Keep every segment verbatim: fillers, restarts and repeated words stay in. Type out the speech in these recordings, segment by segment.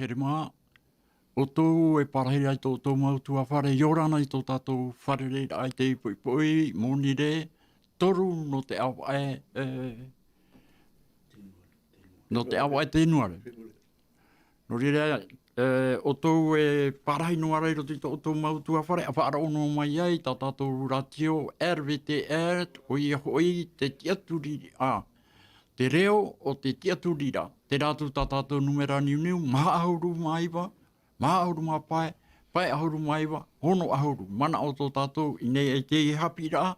Here mā, ʻoutou e pārahi ra i tō ʻoutou mau tuafare, ʻia ora na i tō tātou fārereiraʻa i teie poʻipoʻi, Monirē, toru nō te ʻāvaʻe, e, nō te ʻāvaʻe Tenuare. Nō reira, e, ʻoutou e pārahi noa ra i roto i tō ʻoutou mau tuafare, ʻa faʻaroʻo noa mai ai tā tātou rātio R V T R, ʻoia hoʻi te tiʻaturi, ā, te reo o te tiʻaturiraʻa, terā atu tā tātou nūmera niuniu, maha ʻahuru mā iva, maha ʻahuru mā pae, pae ʻahuru mā iva, ono ʻahuru. Manaʻo tō tātou i ʻō nei i teie haʻapiʻiraʻa,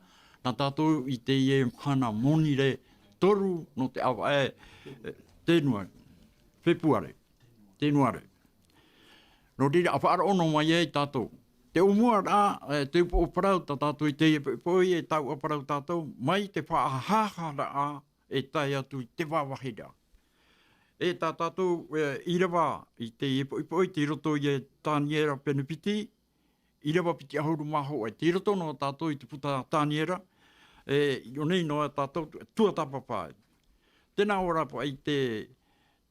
nā tātou i teie mahana Monirē, toru nō te ʻāvaʻe, e, Tenuare, Fepuare, Tenuare. Nō reira, ʻa faʻaroʻo noa mai ai tātou. Te ʻōmuaraʻa, e, te upoʻo parau tā tātou i teie poʻipoʻi, e taoʻa parau tātou, mai te faʻahaharaʻa e tae atu i te vāvāhiraʻa. E tā tātou, e, ʻīrava i teie poʻipoʻi, tei roto ia Taniera pene piti, ʻīrava piti ʻahuru mā hōʻē. Tei roto noa tātou i te puta Taniera, e, i ʻō nei noa tātou tuatāpapa ai. Tē nā ʻō ra paʻi te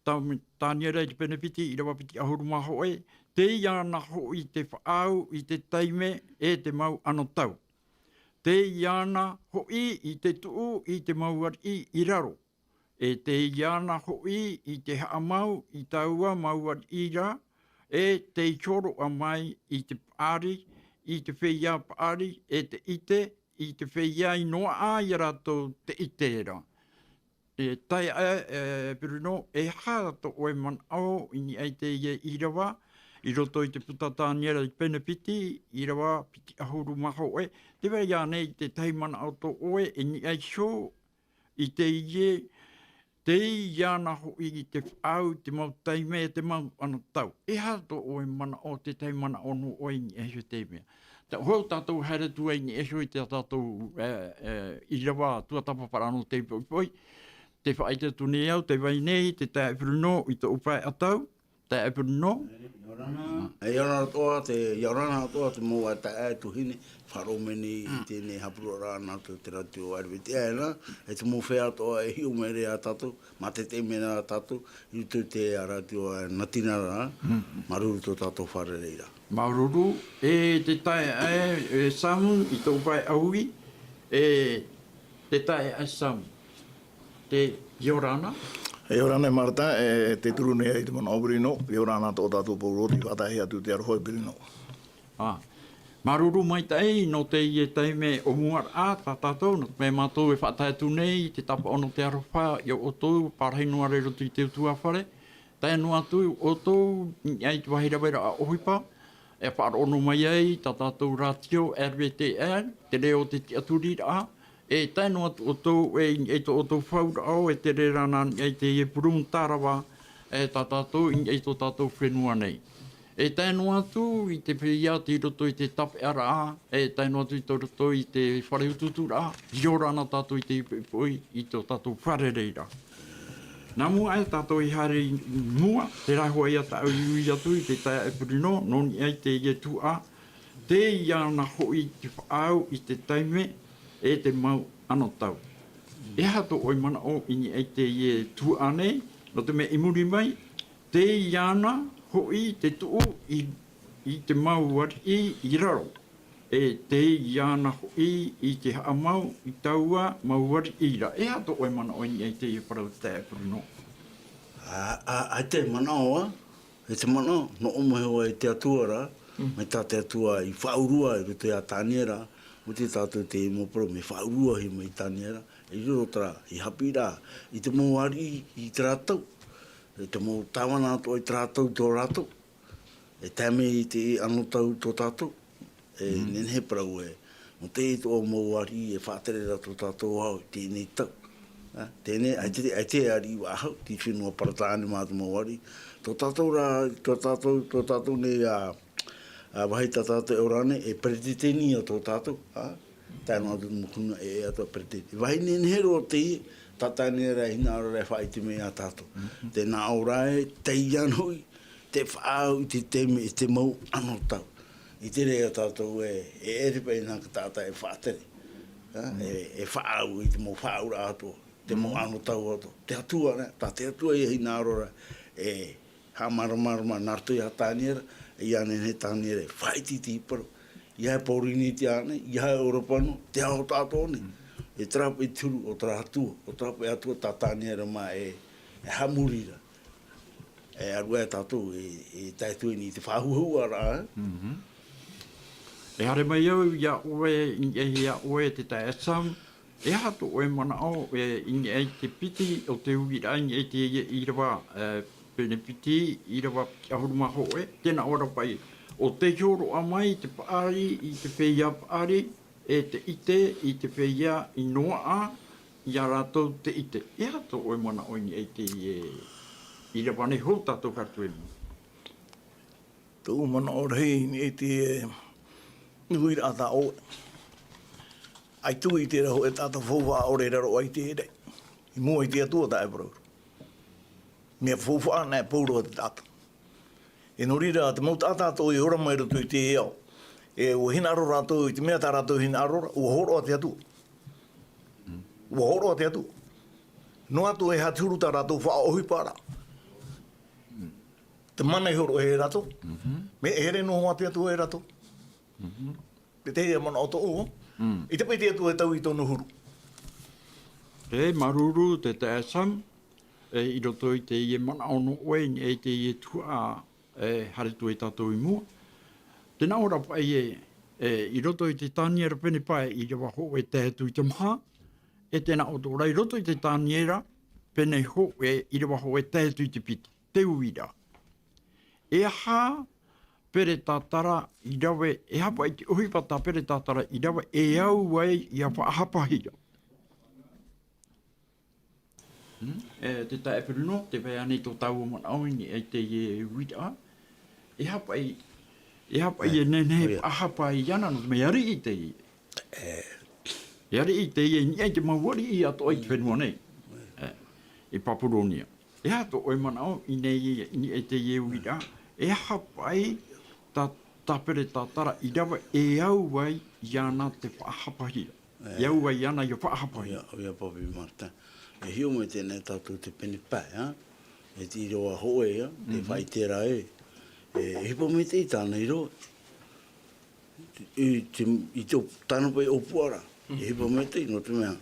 Tam-, Taniera i te pene piti, ʻīrava piti ʻahuru mā hōʻē, tei iāna hoʻi te faʻaau i te taime e te mau anotau. Tei iāna hoʻi i te tuʻu i te mau ariʻi i raro. E tei iāna hoʻi i te haʻamau i taua mau ariʻi ra, e tei hōroʻa mai i te paʻari, i te feiā paʻari, e te ʻite, i te feiā i noaʻa ia rātou te ʻite ra. E taeaʻe, e, Bruno, e aha tō ʻoe manaʻo i niʻa i teie ʻīrava, i roto i te puta Taniera i pene piti, ʻīrava piti ʻahuru mā hōʻē, tē vai ra ānei te tahi manaʻo tō ʻoe i niʻa iho i teie, tei iāna hoʻi i te faʻaau i te mau taime, te mau anotau. E aha tō ʻoe manaʻo, te tahi manaʻo nō ʻoe i niʻa iho i teie mea. Tāʻu hou tātou haere atu ai i niʻa iho i tā tātou, e, e, ʻīrava tuatāpaparaʻa nō teie poʻipoʻi. Tē faʻaʻite atu nei au, tē vai nei te taeaʻe Bruno i tōʻu pae ʻatau, taeaʻe Bruno. ʻIa ora na. E, ʻia ora na atoʻa te, ʻia ora na atoʻa te mau taeaʻe tuahine, faʻaroʻo mai nei i teie haʻapiʻiraʻa nā te, te rātio R V T R na, e te mau feiā atoʻa e hiʻo mai ra ia tātou, mātaʻitaʻi mai ra ia tātou, i roto i te rātio, e, nātina ra, māuruuru tō tātou fārereiraʻa. Māuruuru, e te taeaʻe, e, Sam, i tōʻu pae ʻaui, e te taeaʻe Sam. Te, ʻia ora na. ʻIa ora na e Marta, e te turu nei i te manaʻo Bruno, ʻia ora na tō tātou pauroa, tei faʻatae atu te aroha Bruno. Ā, māuruuru maitaʻi nō teie taime ʻōmuaraʻa tā tātou, nō te mea mātou e faʻatae atu nei i te tāpaʻo nō te aroha ia ʻoutou, pārahi noa ra i roto i te utuafare, tae noa atu ʻoutou i niʻa i te vāhi raveraʻa ʻohipa, e faʻaroʻo noa mai ai tā tātou rātio R V T R, te reo o te tiʻaturiraʻa, e tae noa atu ʻoutou e i niʻa i tō ʻoutou fauraʻo, e tere ra nā niʻa i teie purūmu tārava, e tā tātou i niʻa i tō tātou fenua nei. E tae noa atu i te feiā tei roto i te tāpeʻaraʻa, e tae noa atu i tō roto i te fare utuuturaʻa, ʻia ora na tātou i teie poʻipoʻi i tō tātou fārereiraʻa. Nā mua aʻe tātou i haere i mua, terā hoʻi ia tāʻu i ui atu i te taeaʻe Bruno, nō niʻa i teie tuhaʻa, tei iāna hoʻi te faʻaau i te taime e te mau anotau. E aha tō ʻoe manaʻo i niʻa i teie tuhaʻa nei, nō te mea i muri mai, tei iāna hoʻi te tuʻu i, i te mau ariʻi i raro. E tei iāna hoʻi i te haʻamau i taua mau ariʻi ra. E aha tō ʻoe manaʻo i niʻa i teie parau, taeaʻe Bruno? Ā, ā, ʻaita e manaʻo ā, e te manaʻo, nō ʻō mai hoʻi te Atua ra, mai tā te Atua i faʻaurua i roto ia Taniera, mai tā tātou te mau parau, mea faʻauruahia mai Taniera, i roto terā, i haʻapiʻiraʻa, i te mau ariʻi, i terā tau, i te mau tāvana atoʻa i terā tau tō rātou. E tae mai i te anotau tō tātou, e nehenehe parau e, nō teie atoʻa mau ariʻi e faʻatere ra tō tātou ao i teie nei tau. Ā, teie nei, ʻaita, ʻaita e ariʻi faʻahou, tei fenua Peretāne mā te mau ariʻi. Tō tātou rā, tō tātou, tō tātou nei, ā, ā, vāhi tā tātou e ora nei, e peretiteni ia tō tātou, ā, tae noa atu te mokuna e, e atoʻa peretiteni. Vāhi nehenehe roa teie, tā Taniera e hinaʻaro ra e faʻaʻite mai ia tātou. Tē nā ʻō ra ē, tei iāna hoʻi, te faʻaau i te taime, i te mau anotau. ʻIte ra ia tātou ē, e ʻere paʻi nā ka taʻata e faʻatere. Ā, e, e faʻaau i te mau faʻaauraʻa atoʻa, te mau anotau atoʻa. Te Atua ra, tā te Atua ia hinaʻaro ra, e ʻa māramarama nā roto iā Taniera, ʻia nehenehe Taniera e faʻaʻite i te parau. ʻIa e Pōrīnetia nei, ʻia e Europa noa, te ao tātou nei. E terā paʻi te huru o terā Atua, o terā paʻi Atua tā Taniera mā e, e haʻamori ra. E aru ā tātou e, e tae atu i te faʻahuahua ra, e? E haere mai au iā ʻoe, i niʻa iā ʻoe te taeaʻe Sam, e aha tō ʻoe manaʻo, e, i niʻa i te piti o te uiraʻa, i niʻa i te ʻīrava, e, pene piti, ʻīrava piti ʻahuru mā hōʻē, tē nā ʻō ra paʻi, ʻo tei hōroʻa mai te paʻari i te feiā paʻari, e te ʻite i te feiā i noaʻa, iā rātou te ʻite. E aha tō ʻoe manaʻo i niʻa i te, e, ʻīrava nei hou tātou ka tuemu. Tōʻu manaʻo rahi i niʻa i te, e, uiraʻa tā ʻoe. ʻAita i terā hōʻē taʻata faufaʻa ʻore e raro aʻe i te reira. I mua i te Atua taʻa e parau ra. Mea faufaʻa nā e pauroa te taʻata. E nō reira, te mau taʻata atoʻa i ora mai roto i te ao. E, ʻua hinaʻaro rātou i te mea tā rātou hinaʻaro ra, ʻua hōroʻa te Atua. ʻUa hōroʻa te Atua. Noa atu e aha te huru tā rātou faʻaʻohipa ra. Te mana i hōroʻahia e rātou. Mea e here noa hoʻi te Atua e rātou. Te, te manaʻo tōʻu. I te paʻi te Atua e taui i tōna huru. E, māuruuru te taeaʻe Sam, e, i roto i teie manaʻo nō ʻoe, e teie tuhaʻa, e, haere atu e tātou i mua. Tē nā ʻō ra paʻi e, e, i roto i te Taniera pene pae ʻīrava hōʻē tae atu i te maha, e tē nā ʻō atoʻa ra i roto i te Taniera pene hōʻē ʻīrava hōʻē tae atu i te piti, te uiraʻa. E aha Peretatara i rave, e aha paʻi te ʻohipa tā Peretatara i rave e au ai ʻia faʻahapahia? Hmm? E, te taeaʻe Bruno, tē vai ānei tō tāua manaʻo i niʻa i teie uiraʻa? E aha paʻi, e aha paʻi e nehenehe e faʻahapa iāna, nō te mea e ariʻi teie. E ariʻi teie i niʻa i te mau ariʻi atoʻa i te fenua nei. E, i Papuronia. E aha tō ʻoe manaʻo i nei, i niʻa i teie uiraʻa? E aha paʻi tā, tā Peretatara i rave e au ai iāna te faʻahapahia? E au ai iāna ʻia faʻahapahia. ʻOia, ʻoia Papi Martin. E hiʻo mai teie nei tātou te pene pae, ā? E te ʻīrava hōʻē, ā? Te faʻaʻite ra e. E, e ʻohipa maitaʻi tāna i roto. I te, i te, tāna paʻi ʻōpuaraʻa. E ʻohipa maitaʻi, nō te mea,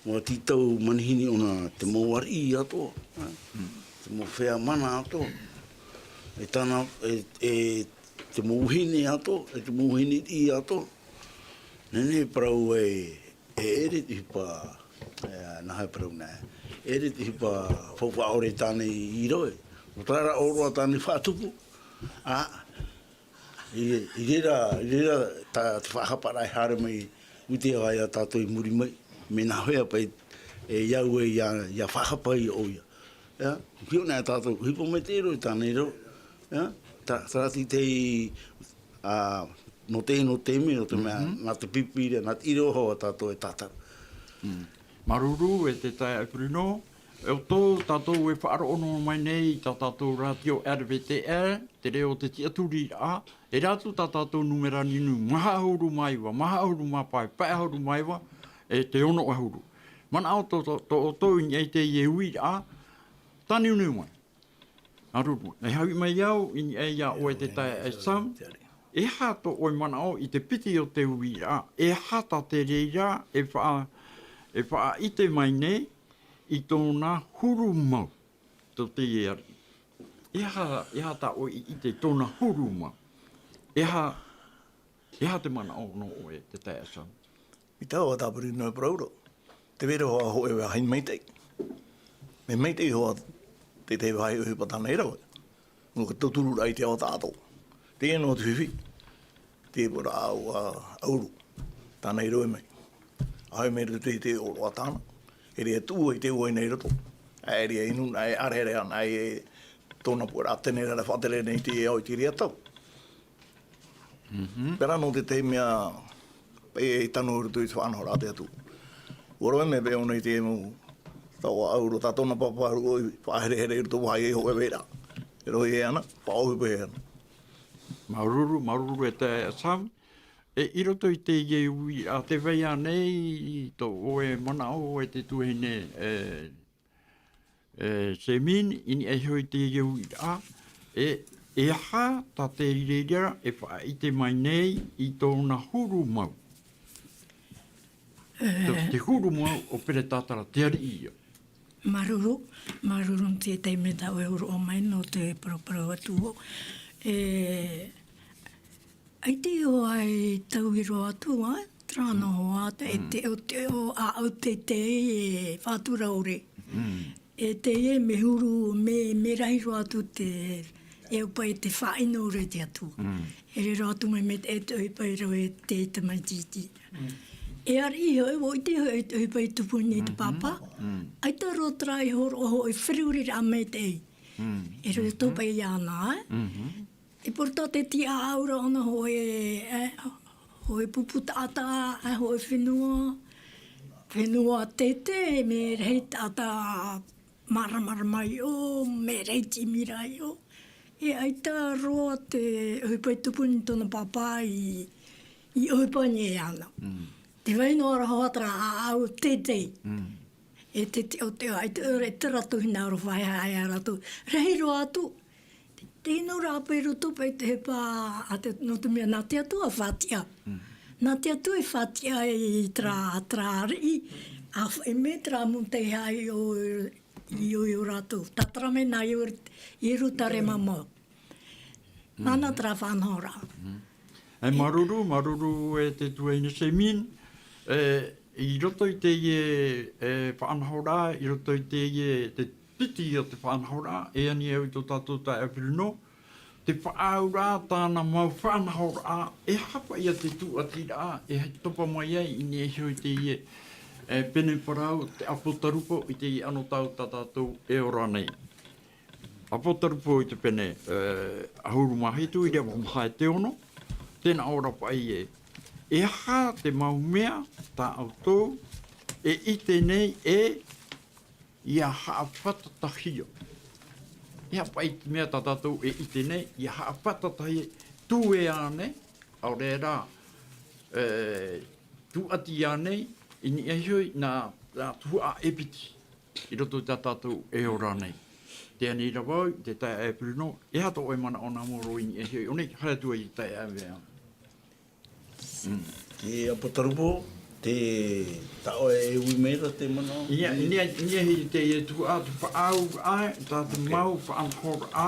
ʻua tītau manihini ʻōna te mau ariʻi atoʻa, ā? Te mau feiā mana atoʻa. E tāna, e, e te mau vahine atoʻa, e te mau vahine riʻi atoʻa. Nehenehe e parau ai, e ʻere te ʻohipa, e, nā hea e parau nei, e ʻere te ʻohipa faufaʻa ʻore tāna i, i rave. ʻO terā ra ʻōroʻa tāna i faʻatupu. Ā, i, i reira, i reira tā, te faʻahaparaʻa e haere mai, ʻua ʻite ai tātou i muri mai, mea nā hea paʻi e au ai ʻia, ʻia faʻahapahia ʻoia. Ā, hiʻo nei tātou, ʻohipa maitaʻi roa i tāna i rave. Ā, tā, tā te, te, ā, nō te, nō te mea, nō te mea, nā te pipi ra, nā te ʻīrava hoʻi tātou e tātara. Māuruuru e te taeaʻe Bruno, e ʻo tō tātou e faʻaroʻo noa mai nei i tā tātou rātio R V T L, te reo o te tiʻaturiraʻa, e rātou tā tātou nūmera niniu, maha ʻahuru mā iva, maha ʻahuru mā pae, pae ʻahuru mā iva, e te ono ʻahuru. Manaʻo tō, tō, tō ʻoutou i niʻa i teie uiraʻa, tāniuniu mai. Māuruuru. E haʻapiʻi mai au i niʻa iā ʻoe te taeaʻe Sam. E aha tō ʻoe manaʻo i te piti o te uiraʻa? E aha tā te reira e faʻa-, e faʻaʻite mai nei i tōna huru mau? Tō teie ariʻi. E aha, e aha tā ʻoe i ʻite i tōna huru mau? E aha, e aha te manaʻo nō ʻoe te taeaʻe Sam? I taua tāpiri nō e parau ra. Te vera hoʻi e vāhi maitaʻi. Mea maitaʻi hoʻi te, te vāhi ʻohipa tāna i rave. Nō te tauturu raʻa i te ao tātou. Teie nō te fifi. Te pura au, ā, ʻahuru. Tāna i rave mai. ʻAore mai roto i te, te ʻōroʻa tāna. E reira tuʻu ai te ua i nei roto. E reira inu, e ʻareʻare ana, e tōna pura tenera faʻatere nei te ao i te reira tau. Pērā nō te, te mea, e, e tano roto i te faʻanahoraʻa a te Atua. ʻUa rave mea pē ʻōna i te mau, taua ʻahuru, tā tōna pāpā rūʻau i faʻaherehere i roto vāhi e hoʻi vera. E rohi e ana, faʻaʻohipa e ana. Māuruuru, māuruuru e te Sam. E, i roto i teie uiraʻa, tē vai ānei tō ʻoe manaʻo e te tuahine, e, E, Semin, i niʻa iho i teie uiraʻa, e, e aha tā te reira e faʻaʻite mai nei i tōna huru mau? Te, te huru mau o Peretatara, te ariʻi ia. Māuruuru, māuruuru nō te taime tā ʻoe e hōroʻa mai nō te paraparau atu. E, ʻaita e hoa e taui roa atu, ā, terā noa hoa, te, te, te, o, ā, ʻaʻau teitei e faʻatura ʻore. E teie mea huru, mea, mea rahi roa atu te, e ʻohipa i te faʻaʻino ʻore i te Atua. E riro atu mai mai te, e te ʻohipa i rave i te tamaiti iti. E ariʻi hoʻi, ʻua ʻite hoʻi, e te ʻohipa i tupu nei i te pāpā. ʻAita roa terā i hōroʻa hoʻi feruriraʻa maitaʻi. E riro tō paʻi iāna, ē? E porotā te tiʻaʻau ra ʻōna hoʻi, e, hoʻi pupu taʻata, e, hoʻi fenua, fenua teitei, mea rahi taʻata māramarama iho, mea rahi timira iho. E ʻaita roa te ʻohipa i tupu nei i tōna pāpā i, i ʻohipa nei iāna. Te vai noa ra hoʻi terā ʻaʻau teitei. E te, te, o te, ʻaita ʻore, e terā tō hinaʻaro faʻaea, ʻaita rātou. Rahi roa atu, Te, te inu rā paʻi i roto paʻi te ʻohipa, a te, nō te mea nā te Atua e faʻatiʻa. Nā te Atua e faʻatiʻa i terā, terā ariʻi, ʻa faʻi mai terā mau taʻata i ʻō, i ʻō, i ʻō rātou. Tātara mai nā ʻō, i Ierutarema mau. Nāna terā faʻanahoraʻa. E māuruuru, māuruuru e te tuahine Semin, e, i roto i teie, e, faʻanahoraʻa, i roto i teie, te piti o te faʻanahoraʻa, e ani au i tō tātou taeaʻe Bruno, te faʻaauraʻa tāna mau faʻanahoraʻa, e aha paʻi ia te tūʻatiraʻa, e topa mai ai i niʻa iho i teie, e, pene parau, te ʻApotarupo, i teie anotau tā tātou e ora nei. ʻApotarupo i te pene, e, ʻahuru mā hitu, ʻīrava maha e te ono, tē nā ʻō ra paʻi ē. E aha te mau mea tā ʻoutou e ʻite nei ē ʻia haʻafātatahia? E aha paʻi te mea tā tātou e ʻite nei ʻia haʻafātatahia, tū ē ānei, ʻaore rā, e, tūʻati ānei, i niʻa iho i nā, nā tuhaʻa e piti i roto i tā tātou e ora nei. Tē ani ra vau i te taeaʻe Bruno, e aha tō ʻoe manaʻo nā mua roa i niʻa iho i ʻō nei, haere atu ai i te taeaʻe Vea. Mm. Te ʻApotarupo, te, tā ʻoe e ui mai ra te manaʻo? Ia, i niʻa, i niʻa iho i teie tuhaʻa, te faʻaauraʻa, tā te mau faʻanahoraʻa,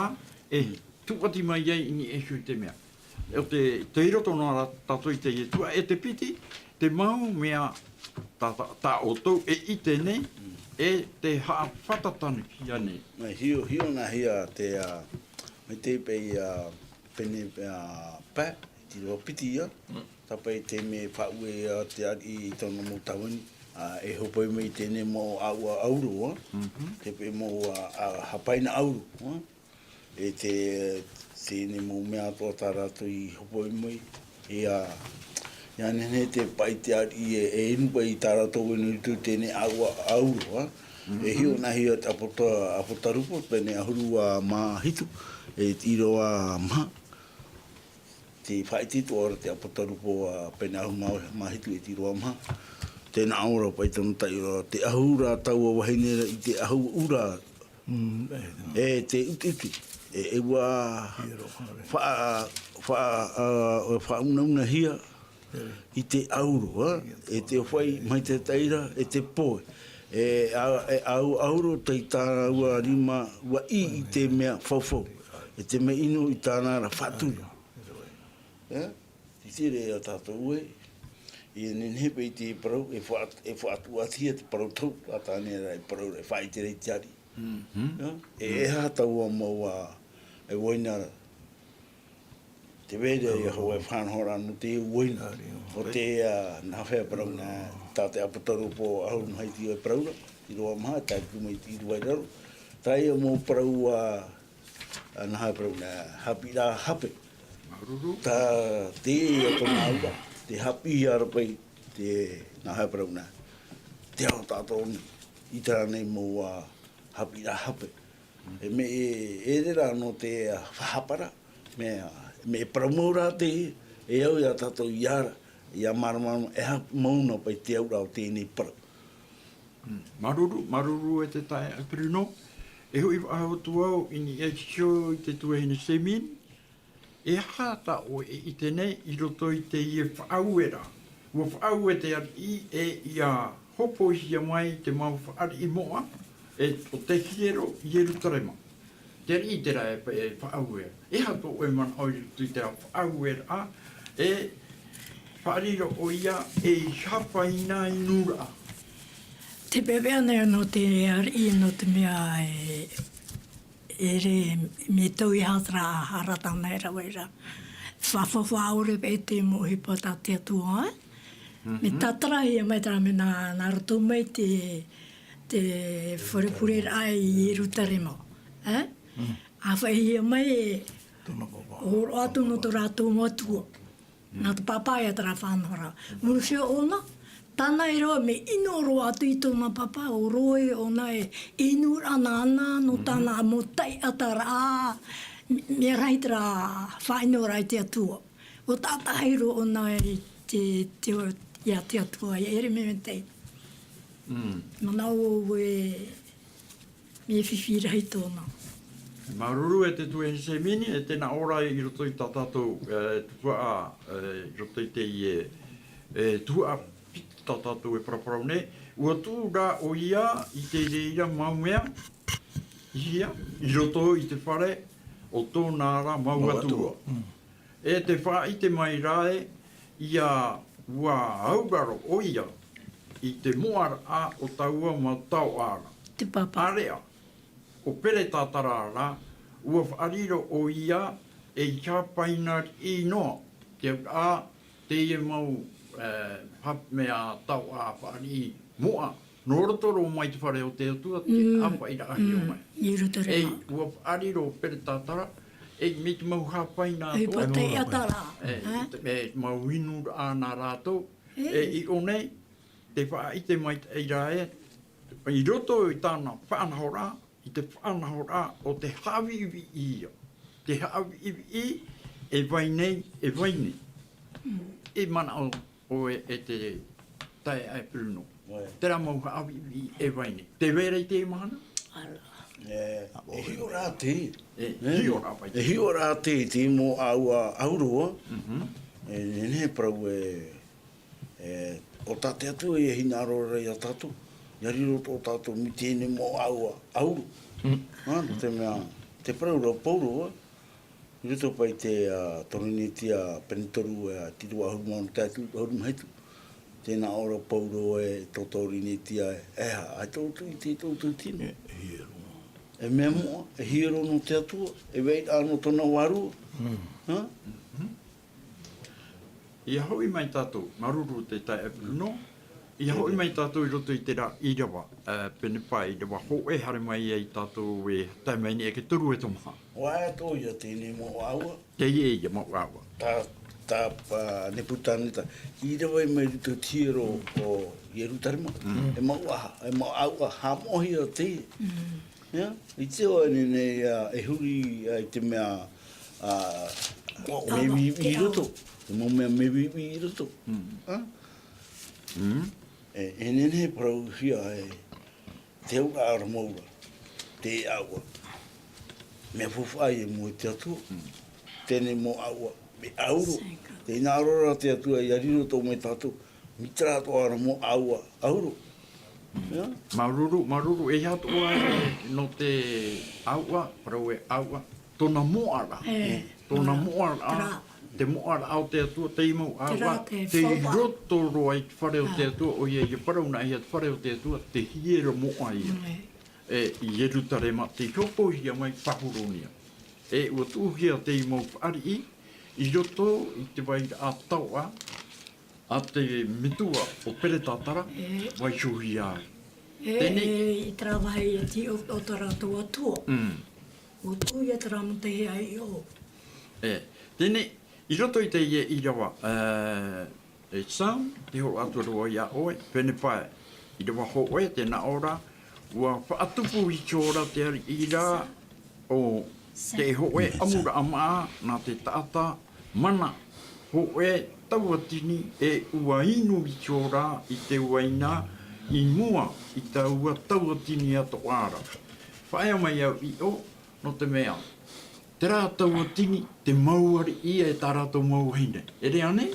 e tūʻati mai ai i niʻa iho i te mea. ʻO te, tei roto noa ra tātou i teie tuhaʻa e te piti, te mau mea tā, tā, tā ʻoutou e ʻite nei, e te haʻafātatahia nei. Mai hio, hio nā hia te, ā, mai te paʻi, ā, pene, ā, pae, te ʻīrava piti ia. Mm. Tāpaʻi te mea faʻaue, ā, te ariʻi i tōna mau tāvini, ā, e hōpoi mai i teie mau ʻāua ʻauro, ā. Mhm. Te paʻi mau, ā, ā, hapaina ʻauro, ā. E te, teie mau mea atoʻa tā rātou i hōpoi mai, e ā, ʻia nehenehe te paʻi te ariʻi e, e inu paʻi tā rātou e nō roto i teie ʻāua ʻauro, ā. E hio nā hia te ʻapota-, ʻApotarupo, pene ʻahuru mā hitu, e te ʻīrava maha. Tē faʻaʻite atoʻa ra te ʻApotarupo, ā, pene ʻahuru mā, mā hitu e te ʻīrava maha. Tē nā ʻō ra paʻi tōna taʻi-, te ʻahu ra taua vahine ra i te ʻahu ʻura, Mm, e, e te utiuti, e, e ʻua faʻa-, faʻa-, ā, faʻaunaunahia i te ʻauro, ā, e te ʻōfaʻi mai te taʻi ra, e te poe. E ʻa-, e ʻau-, ʻauro tei tāua rima ʻua ʻī i te mea faufau. E te mea inu i tāna ra faʻaturi. Ē? Titiraʻa ia tātou ē, ʻia nehenehe paʻi te parau, e faʻa-, e faʻatuʻatihia te parau tau, ā tāne ra e parau ra, e faʻaʻite ra i te ariʻi. Mhm. Ā, e, e aha taua mau, ā, e uaina ra. Tē vai ra ia hōʻē faʻanahoraʻa nō te uaina. ʻO te, ā, nā hea e parau na, tā te ʻApotarupo ʻahuru mā hitu e parau ra, ʻīrava maha, tae atu mai te ʻīrava i raro. Tā ia mau parau, ā, ā, nā hea e parau na, haʻapiʻiraʻa hape. Māuruuru. Tā te, ā, tōna auraʻa, te haʻapiʻiraʻa paʻi, te, nā hea e parau na, te ao tātou nei, i terā nei mau, ā, haʻapiʻiraʻa hape. E mea, e, e ʻere ra nō te, ā, faʻahapa ra, mea, mea e parau mau ra te, e au ia tātou ʻia ara, ʻia māramarama, e aha mau nā paʻi te auraʻa o teie nei parau. Mm. Māuruuru, māuruuru e te taeaʻe Bruno. E hoʻi faʻahou atu au i niʻa i te tuahine Semini, e aha tā ʻoe e ʻite nei i roto i teie faʻaueraʻa? ʻUa faʻaue te ariʻi e ʻia hōpoihia mai te mau fāriʻi moʻa, e ʻo te hiero i Ierutarema. Te ariʻi terā e, e faʻaue. E aha tō ʻoe manaʻo i roto i terā faʻaueraʻa, e faʻariro ʻoia ei hāpaina inuraʻa? Te pepeʻa nei nō te ariʻi, nō te mea e, e re, me tau i hātara, hara tāna e rave ra. Faʻafaʻaore e te mau ʻohipa tā te Atua, e? Me tātarahia mai terā mea nā, nā roto mai te, te fare pureraʻa i Ierutarema, e? A faʻaʻitehia mai e, tōna pāpā. Hōroʻa atu nō tō rātou Atua. Nā te pāpā ia terā faʻanahoraʻa. Murifio ʻōna, tāna e roa me ʻino roa atu i tōna pāpā, ʻo roe ʻōna e inu ra nāna, nō tāna mau taʻata ra, mea rahi terā faʻaʻino ra i te Atua. ʻUa tātahi roa ʻōna i te, te, ia te Atua, ia ʻere me me tei. Manaʻo au e, me fifi rahi tōna. Māuruuru e te tuahine Semini, e tēnā ora i roto i tā tātou, e, tuhaʻa, e, i roto i teie, e, tuhaʻa piti tā tātou e paraparau nei. ʻUa tuʻu rā ʻoia i te reira mau mea, i hea, i roto i te fare o tōna ra mau atua. E te faʻaʻite mai ra e, ʻia ʻua auraro ʻoia i te moʻaraʻa o taua mau taoʻa ra. Te pāpā. ʻĀreʻa, ʻo Peretatara ra, ʻua faʻariro ʻoia ei hāpaina riʻi noa, te auraʻa, teie mau, e, hap-, mea taoʻa fāriʻi moʻa, nō roto roa mai te fare o te Atua, te hāpaʻiraʻa mai. Ierutarema. E, ʻua faʻariro Peretatara, e, me te mau hāpaina atoʻa. E, e, mau inuraʻa nā rātou. E, i ʻō nei, te faʻaʻite mai te ʻaira e, i roto i tāna faʻanahoraʻa, i te faʻanahoraʻa o te haʻaviʻiviʻi ia. Te haʻaviʻiviʻi, e vai nei, e vai nei. E manaʻo ʻoe e te taeaʻe Bruno. Terā mau haʻaviʻiviʻi e vai nei. Te vai ra i te mahana? E, e hiʻo rā te. E, hiʻo rā vai. E hiʻo rā te, te mau ʻāua ʻauro. E, nehenehe parau e, e, ʻo tā te Atua e hinaʻaro ra ia tātou. ʻIa riro tō tātou miti nei mau ʻāua ʻauro. Nā te mea, te parau ra Paulo, I roto paʻi te, ā, Torinetia pene toru, ā, tīrava ʻahuru mā ono, taeaʻe ʻahuru mā hitu. Tē nā ʻō ra Paulo e tō Torinetia, e aha, ʻaita ʻoutou i ʻite i tō ʻoutou tino. E, e hiero. E mea moʻa, e hiero nō te Atua, e vairaʻa nō tōna vārua. Mm. Ha? Mhm. ʻIa hoʻi mai tātou, māuruuru te taeaʻe Bruno, ʻia hoʻi mai tātou i roto i terā ʻīrava, ā, pene pae, ʻīrava hōʻē, haere mai ai tātou e tae mai nei e te toru e tomaha. ʻOia atoʻa ia teie mau ʻāua. Teie ia mau ʻāua. Tā, tā, ā, Nepukaneta, ʻīrava mai i roto i te hiero o Ierutarema. Mm. E mau ʻāua, e mau ʻāua haʻamoʻahia teie. Mm. Ia, i te ao nei, ā, e huri, ā, i te mea, ā, mea viʻiviʻi i roto. Te mau mea, mea viʻiviʻi i roto. Mm. Ā? Mm. E, e nehenehe e parauhia e te auraʻa ra mau ra, te ʻāua. Mea faufaʻa i mua i te Atua. Mm. Teie mau ʻāua, mea ʻauro. Tē hinaʻaro ra te Atua ʻia riro atoʻa mai tātou. Mai terā atoʻa ra mau ʻāua ʻauro. Ia? Māuruuru, māuruuru, e aha atoʻa nō te ʻāua, parau e ʻāua, tōna moʻaraʻa. E, tōna moʻaraʻa, te moʻaraʻa o te Atua, teie mau ʻāua, tei roto roa i te fare o te Atua, ʻoia ïa parau nā hea te fare o te Atua, te hiero moʻa ia. E, i Ierutarema, tei hōpoihia mai Papuronia. E, ʻua tuʻuhia teie mau fāriʻi, i roto i te vairaʻa taoʻa, a te metua o Peretatara, e, vaiihohia ai. E, teie, e, i terā vāhi e tiʻa ʻo, ʻo tā rātou Atua. Mm. ʻUa tuʻu ia terā mau tahi ʻāiʻo. E, teie, i roto i teie ʻīrava, e, e Sam, tē hōroʻa atu ra vau ia ʻoe, pene pae, ʻīrava hōʻē, tē nā ʻō ra, ʻua faʻatupu iho ra te ariʻi ra, ʻo te hōʻē ʻamuraʻa māʻa nā te taʻata mana hōʻē tauatini, e ʻua inu iho ra i te uaina i mua i taua tauatini atoʻa ra. Paʻea mai au i ʻō, nō te mea, terā tauatini te mau ariʻi e tā rātou mau vahine. E rā nei,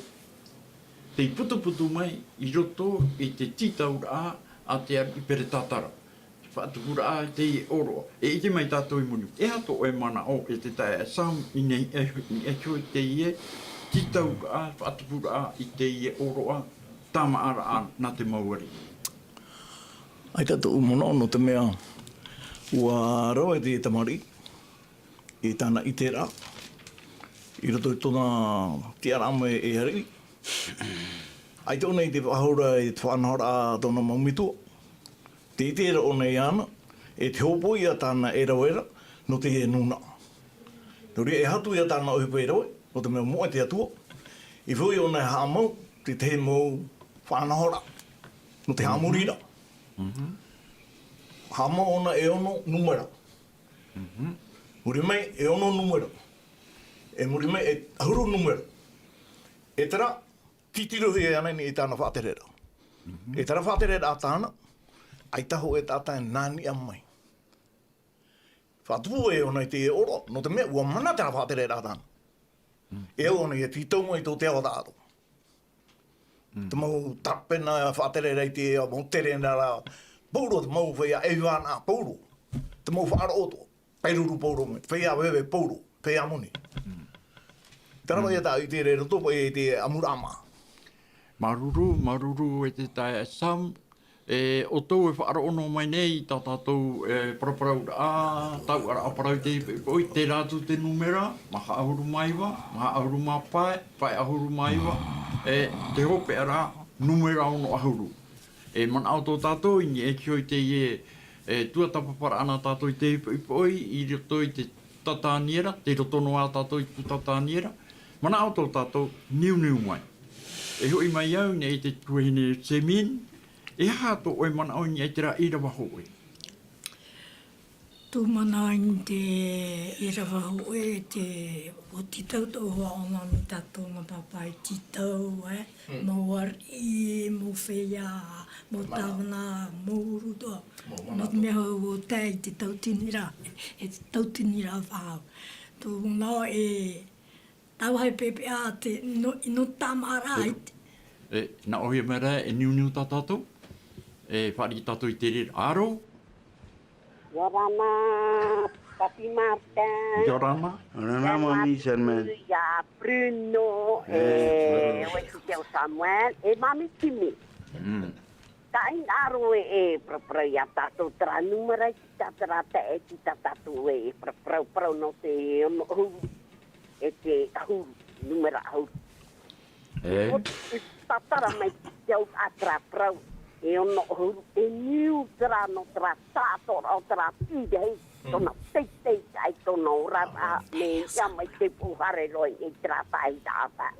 tei putuputu mai i roto i te tītauraʻa a te ariʻi Peretatara. Te faʻatupuraʻa i teie ʻōroʻa. E ʻite mai tātou i muri. E aha tō ʻoe manaʻo e te taeaʻe Sam i nei, e, e hoi teie tītauraʻa, faʻatupuraʻa i teie ʻōroʻa, tāmāʻaraʻa nā te mau ariʻi. ʻAita tōʻu manaʻo nō te mea, ua rave te tamariʻi, i tāna ʻiteraʻa, i roto i tōna tiʻaraʻa mai e ariʻi. ʻAita ʻōna i te faʻahou ra i te faʻanahoraʻa a tōna mau metua. Tē ʻite ra ʻōna iāna, e te hōpoiʻa tāna e rave ra, nō te nūnaʻa. Nō reira e aha atu ia tāna ʻohipa e rave, nō te mea moʻe te Atua. I fāriʻi ʻōna e haʻamau, te tahi mau faʻanahoraʻa, nō te haʻamoriraʻa. Haʻamau ʻōna e ono nūmera. Muri mai e ono nūmera. E muri mai e ʻahuru nūmera. E terā, titirohia ana i tāna faʻatereraʻa. E terā faʻatereraʻa tāna, ʻaita hōʻē taʻata e nā niʻa mai. Faʻatupu e ʻōna i te ʻōroʻa, nō te mea ua mana terā faʻatereraʻa tāna. E au ʻōna ia tītau mai tō te ao tāʻaro. Te mau tāpena faʻatereraʻa i te ao, mau terena rā, pauroa te mau feiā e vāna, pauroa. Te mau faʻaroʻo atoʻa, paeruru pauroa mai, feiā veve pauroa, feiā moni. Terā ia tāʻu i te reira, tō paʻi i te ʻamuraʻa mā. Māuruuru, māuruuru e te taeaʻe Sam, e, ʻoutou e faʻaroʻo noa mai nei i tā tātou, e, paraparauraʻa, tauʻaraʻa parau i te poʻipoʻi, terā atu te nūmera, maha ʻahuru mā iva, maha ʻahuru mā pae, pae ʻahuru mā iva, e, te hopeʻa rā, nūmera ono ʻahuru. E manaʻo tō tātou, i niʻa i te hōʻē teie, e, tuatāpaparaʻa nā tātou i te poʻipoʻi, i roto i te Tātaniera, tei roto noa tātou i te Tātaniera, manaʻo tō tātou, niuniu mai. E hoʻi mai au, i niʻa i te tuahine Semin, e aha tō ʻoe manaʻo i niʻa i terā ʻīrava hōʻē? Tō manaʻo i te ʻīrava hōʻē, te oti tautau hoa ʻōna nō tātou nā pāpā i tītau, e, mau ariʻi, mau feiā, mau tāvana, mau huru atoʻa. Nō te mea hou o tae i te tauatini ra, e te tauatini ra faʻahou. Tō manaʻo e, tāua e pepeʻa te, nō, nō tāmāʻaraʻa i te. E, nā ʻoe mai rā, e niuniu tā tātou, e fāriʻi tātou i te reira. Aro? ʻIa ora na, Papi Martin. ʻIa ora na. ʻIa ora na, Mami Sherman. ʻIa Bruno, e, e, Bruno. Ue Titeo Samuel, e Mami Kimi. Mm. Taʻi aro e, e, parapara ia tātou terā nūmera i te tātara tae, e te tātou e, e parapara, parau nō te ono ʻahuru, e te ʻahuru, nūmera ʻahuru. E? O te tātara mai te au a terā parau, e ono ʻahuru, e niu terā nō terā tāʻatoʻaraʻa o terā tīrahi, tōna teitei ai tōna oraraʻa, mea ia mai te pū haere roa i terā tahi taʻata.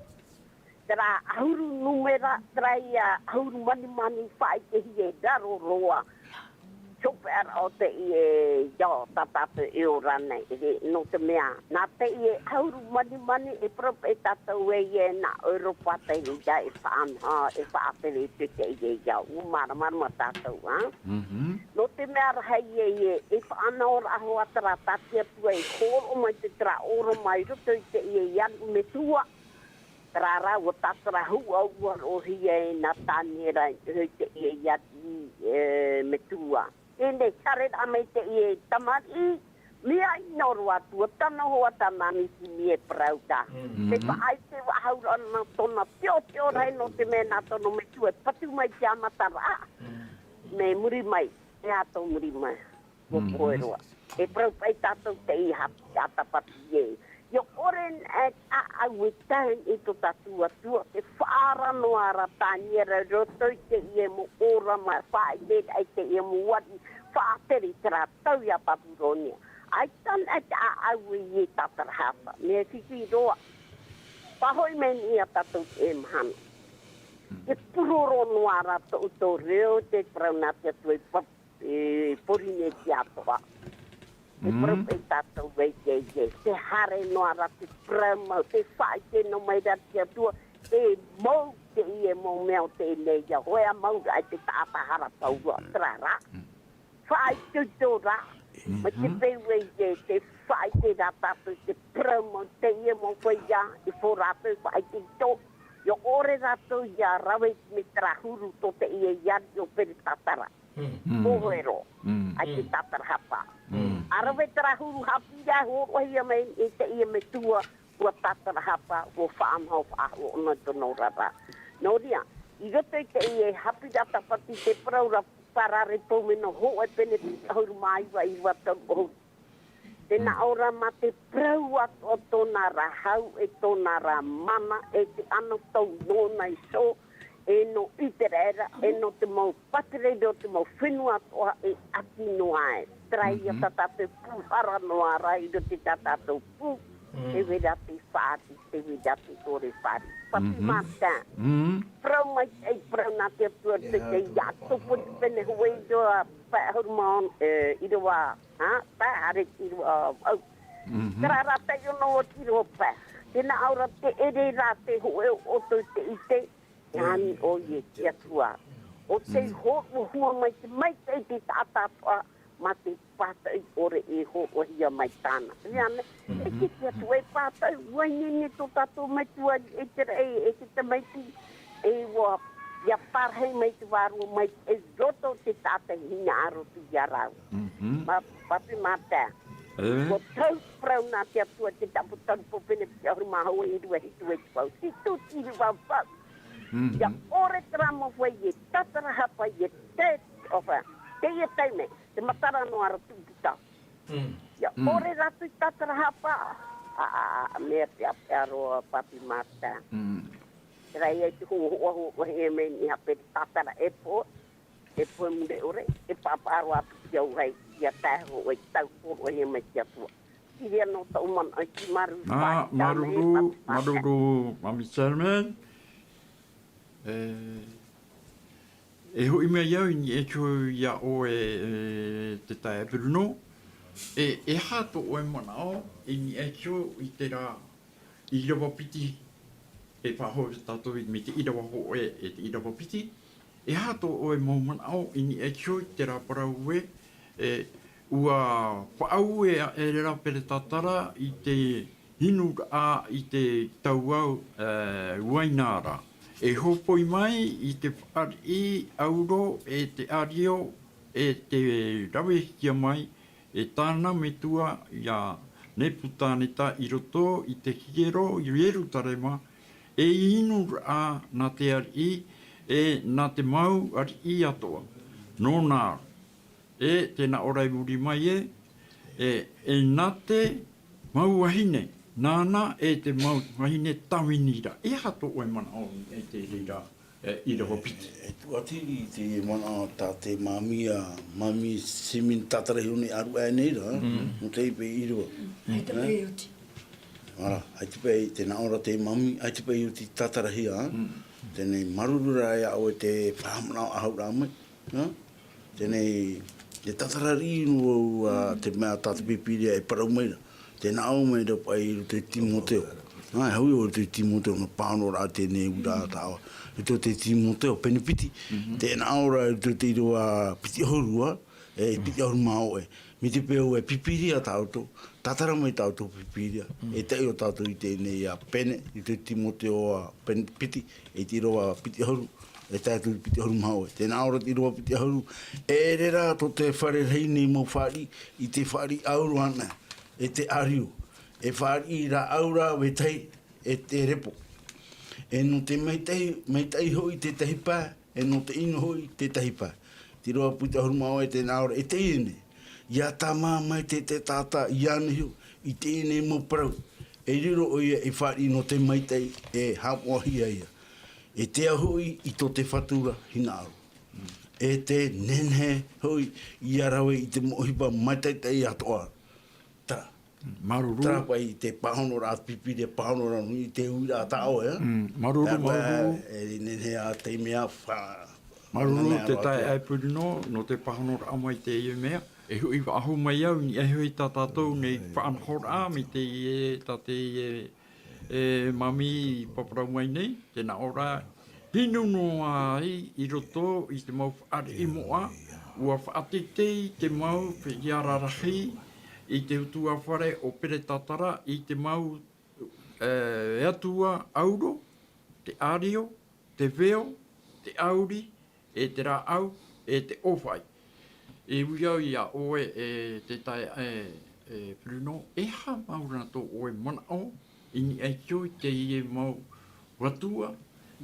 Terā ʻahuru nūmera, terā ia ʻahuru manimani faʻaʻitehia e raro roa. Hopeʻa ra o teie ao tā tātou e ora nei, e, nō te mea, nā teie ʻahuru manimani e parau paʻi tātou e ia nā ʻEuropa teie ia e faʻanaho, e faʻatere i te teie ao. ʻUa māramarama tātou, ā? Mhm. Nō te mea rahi e, e, e faʻanahoraʻa hoʻi terā tā te Atua e hōroʻa mai te terā ora mai roto i teie ia metua. Terā rā, ʻua tātara hau ʻaua roa hia e nā Taniera, e te ia i ati, e, metua. Teie nei, haere rā mai teie tamariʻi, mea ʻino roa atu, ʻua tano hoʻi tā Mami Kimi e parau ra. Mm. Te faʻaʻite faʻahou ra nā tōna teoteo rahi nō te mea nā tōna metua e patu mai te ʻāmataraʻa. Mm. Mai muri mai, e aha tō muri mai. ʻUa pohe roa. E parau paʻi tātou teie haʻapiʻi ʻātapati ē. ʻIa ʻore e taʻau e tahi i tō tātou Atua, te faʻaara noa ra Taniera i roto i teie mau ora mai, faʻaʻite ai teie mau ariʻi, faʻatere i terā tau ia Papuronia. ʻAita na te taʻau e ia tātarahapa, mea fifi roa. Pāhoʻi mai nei ia tātou teie mahana. E puroro noa ra tō, tō reo, te parau nā te Atua i Papu- e Porinetia atoʻa. Te parau paʻi tātou e, e, e, te haere noa ra te parau mau, te faʻaʻite noa mai ra te Atua, e mau teie mau mea o teie nei, ʻia hoʻi ā mau ra i te taʻata hara pauroa, terā rā. Faʻaitoito rā, Mai te peu e te faʻaʻite rā tātou te parau mau teie mau feiā, e fō rātou faʻaʻite i tō, ʻia ʻore rātou ʻia rave mai terā huru tō teie ʻia ʻo Peretatara. Pohe roa, ʻaita e tātarahapa. ʻA rave terā huru haʻapiʻiraʻa hōroʻahia mai e teie metua, ʻua tātarahapa, ʻua faʻamaho faʻahou ʻōna i tōna oraraʻa. Nō reira, i roto i teie haʻapiʻiraʻa tāpati te parau ra Parare Pou mea nō Hōʻē pene piti ʻahuru mā iva, ʻīrava toru ʻahuru. Tē nā ʻō ra mā te parau atoʻa tōna ra hau, e tōna ra mana, e te anotau nōna iho, e nō ʻĪteraʻera, e nō te mau pātireia o te mau fenua atoʻa e ʻati noa ai. Terā ia tā tātou pū hara noa ra i roto i tā tātou pū, e vera te fāri, te vera te ʻore fāri. Papi Martin. Parau mai te, parau nā te Atua te, te ia tōpoti pene hōʻē ʻīrava pae ʻahuru mā ono, e, ʻīrava, ha? Pae haere ʻīrava, au. Terā rā taiʻo noa atu ʻīrava pae. Tē nā ʻō ra te ʻere rā te hōʻē ʻoutou te ʻite, e ani ʻoia i te Atua. ʻO tei hōroʻahia mai te maitaʻi i te taʻata atoʻa, mā te pātaʻi ʻore e hōroʻahia mai tāna. Ia nei, e te Atua e pātaʻi, ʻua ineine tō tātou metua i ʻĪteraʻera, e te tamaiti, e ʻua, ʻia parahi mai te Vārua mai, e roto te taʻata hinaʻaro atu ia rāua. Mā, Papi Martin. ʻUa tau parau nā te Atua te tapu taru pō pene piti ʻahuru mā hōʻē, ʻīrava hitu e te pau. Hitu ʻīrava pau. ʻIa ʻore terā mau feiā e tātarahapa i te, ʻofa, teie taime, te matara noa ra tūputa. ʻIa ʻore rātou i tātarahapa, ʻa, ʻa, ʻa, mea te ʻāpeʻa roa Papi Martin. Terā ia i te hōhoʻa, hōhoʻa, e mea i hape tātara e pō, e pō mure ʻore, e pāpaʻa roa atu ki au hai, ʻia tae hōʻē tau hōhoʻa mai te Atua. Iri anō tōʻu manaʻo i te māuruuru. Ā, māuruuru, māuruuru, Mami Sherman. E, e hoʻi mai au i niʻa iho ia ʻoe, e, te taeaʻe Bruno. E, e aha tō ʻoe manaʻo i niʻa iho i terā ʻīrava piti, e faʻahou tātou i, mai te ʻīrava hōʻē e te ʻīrava piti. E aha tō ʻoe mau manaʻo i niʻa iho i terā parau ē, e, ʻua faʻaue aʻera Peretatara i te hinuraʻa i te tauau, e, uaina ra. E hōpoi mai i te fāriʻi ʻauro e te ʻārio e te ravehia mai e tāna metua ia Nepukaneta i roto i te hiero i Ierutarema, e hinuraʻa nā te ariʻi, e nā te mau ariʻi atoʻa. Nōna, e tē nā ʻō ra i muri mai ē, e, e nā te mau vahine, nāna e te mau vahine tāvini ra. E aha tō ʻoe manaʻo i te reira, e, ʻīrava piti? E, e tuatiri te manaʻo tā te māmī a, Māmī Sherman tātarahia nei ʻāruʻe nei ra, nō te ipe ʻīrava. ʻAita paʻi e oti. Ara, ʻaita paʻi, tē nā ʻō ra te māmī, ʻaita paʻi e oti tātarahia, teie nei māuruuru rā ia ʻoe te faʻahaʻamanaʻo ʻahau rā mai, ha? Teie nei, te tātara riʻi noa au, ā, te mea tā te Pīpīria e parau mai ra. Tē nā ʻō mai ra paʻi i roto i Timoteo. Nā, e hau i roto i Timoteo, nō pāhonoraʻa teie nei uiraʻa tāʻoe. I roto i Timoteo, pene piti. Tē nā ʻō ra i roto i te ʻīrava piti ʻahuru, ā, e piti ʻahuru mā hōʻē. Mai te peu e Pīpīria tā ʻoutou, tātara mai tā ʻoutou Pīpīria. E taiʻo tātou i teie nei, ā, pene, i roto i Timoteo, ā, pene piti, e te ʻīrava piti ʻahuru, e tae atu i te piti ʻahuru mā hōʻē. Tē nā ʻō ra te ʻīrava piti ʻahuru, e ʻere rā tō te fare rahi nei mau fāriʻi i te fāriʻi ʻauro anaʻe, e te ʻārio, e fāriʻi rāʻau ra vetahi, e te repo. E nō te maitaʻi, maitaʻi hoʻi te tahi pae, e nō te ʻino hoʻi te tahi pae. Te ʻīrava piti ʻahuru mā hōʻē tē nā ʻō ra, e teie nei. ʻIa tāmā mai te, te taʻata iāna iho i teie nei mau parau. E riro ʻoia ei fāriʻi nō te maitaʻi e haʻamoʻahia ia. E tea hoʻi i tō te fatu ra hinaʻaro. E te nehenehe hoʻi ʻia rave i te mau ʻohipa mātaʻitaʻi atoʻa. Terā. Māuruuru. Terā paʻi te pāhonoraʻa Pīpīria, pāhonoraʻa nui i te uiraʻa tāʻoe, ā? Mm, māuruuru, māuruuru. E nehenehe ā te mea fa-, Māuruuru te taeaʻe Bruno, nō te pāhonoraʻa mai i teie mea. E hoʻi faʻahou mai au i niʻa iho i tā tātou nei faʻanahoraʻa, mai teie, tā teie, e, māmī i parau mai nei, tē nā ʻō ra, hinu noa ai i roto i te mau fāriʻi moʻa, ʻua faʻateitei te mau feiā rarahi i te utuafare o Peretatara i te mau, e, atua ʻauro, te ʻārio, te veo, te ʻauri, e te rāʻau, e te ʻōfaʻi. E ui au iā ʻoe, e te taeaʻe, e, e Bruno, e aha mau rātou ʻoe manaʻo i niʻa iho i teie mau atua,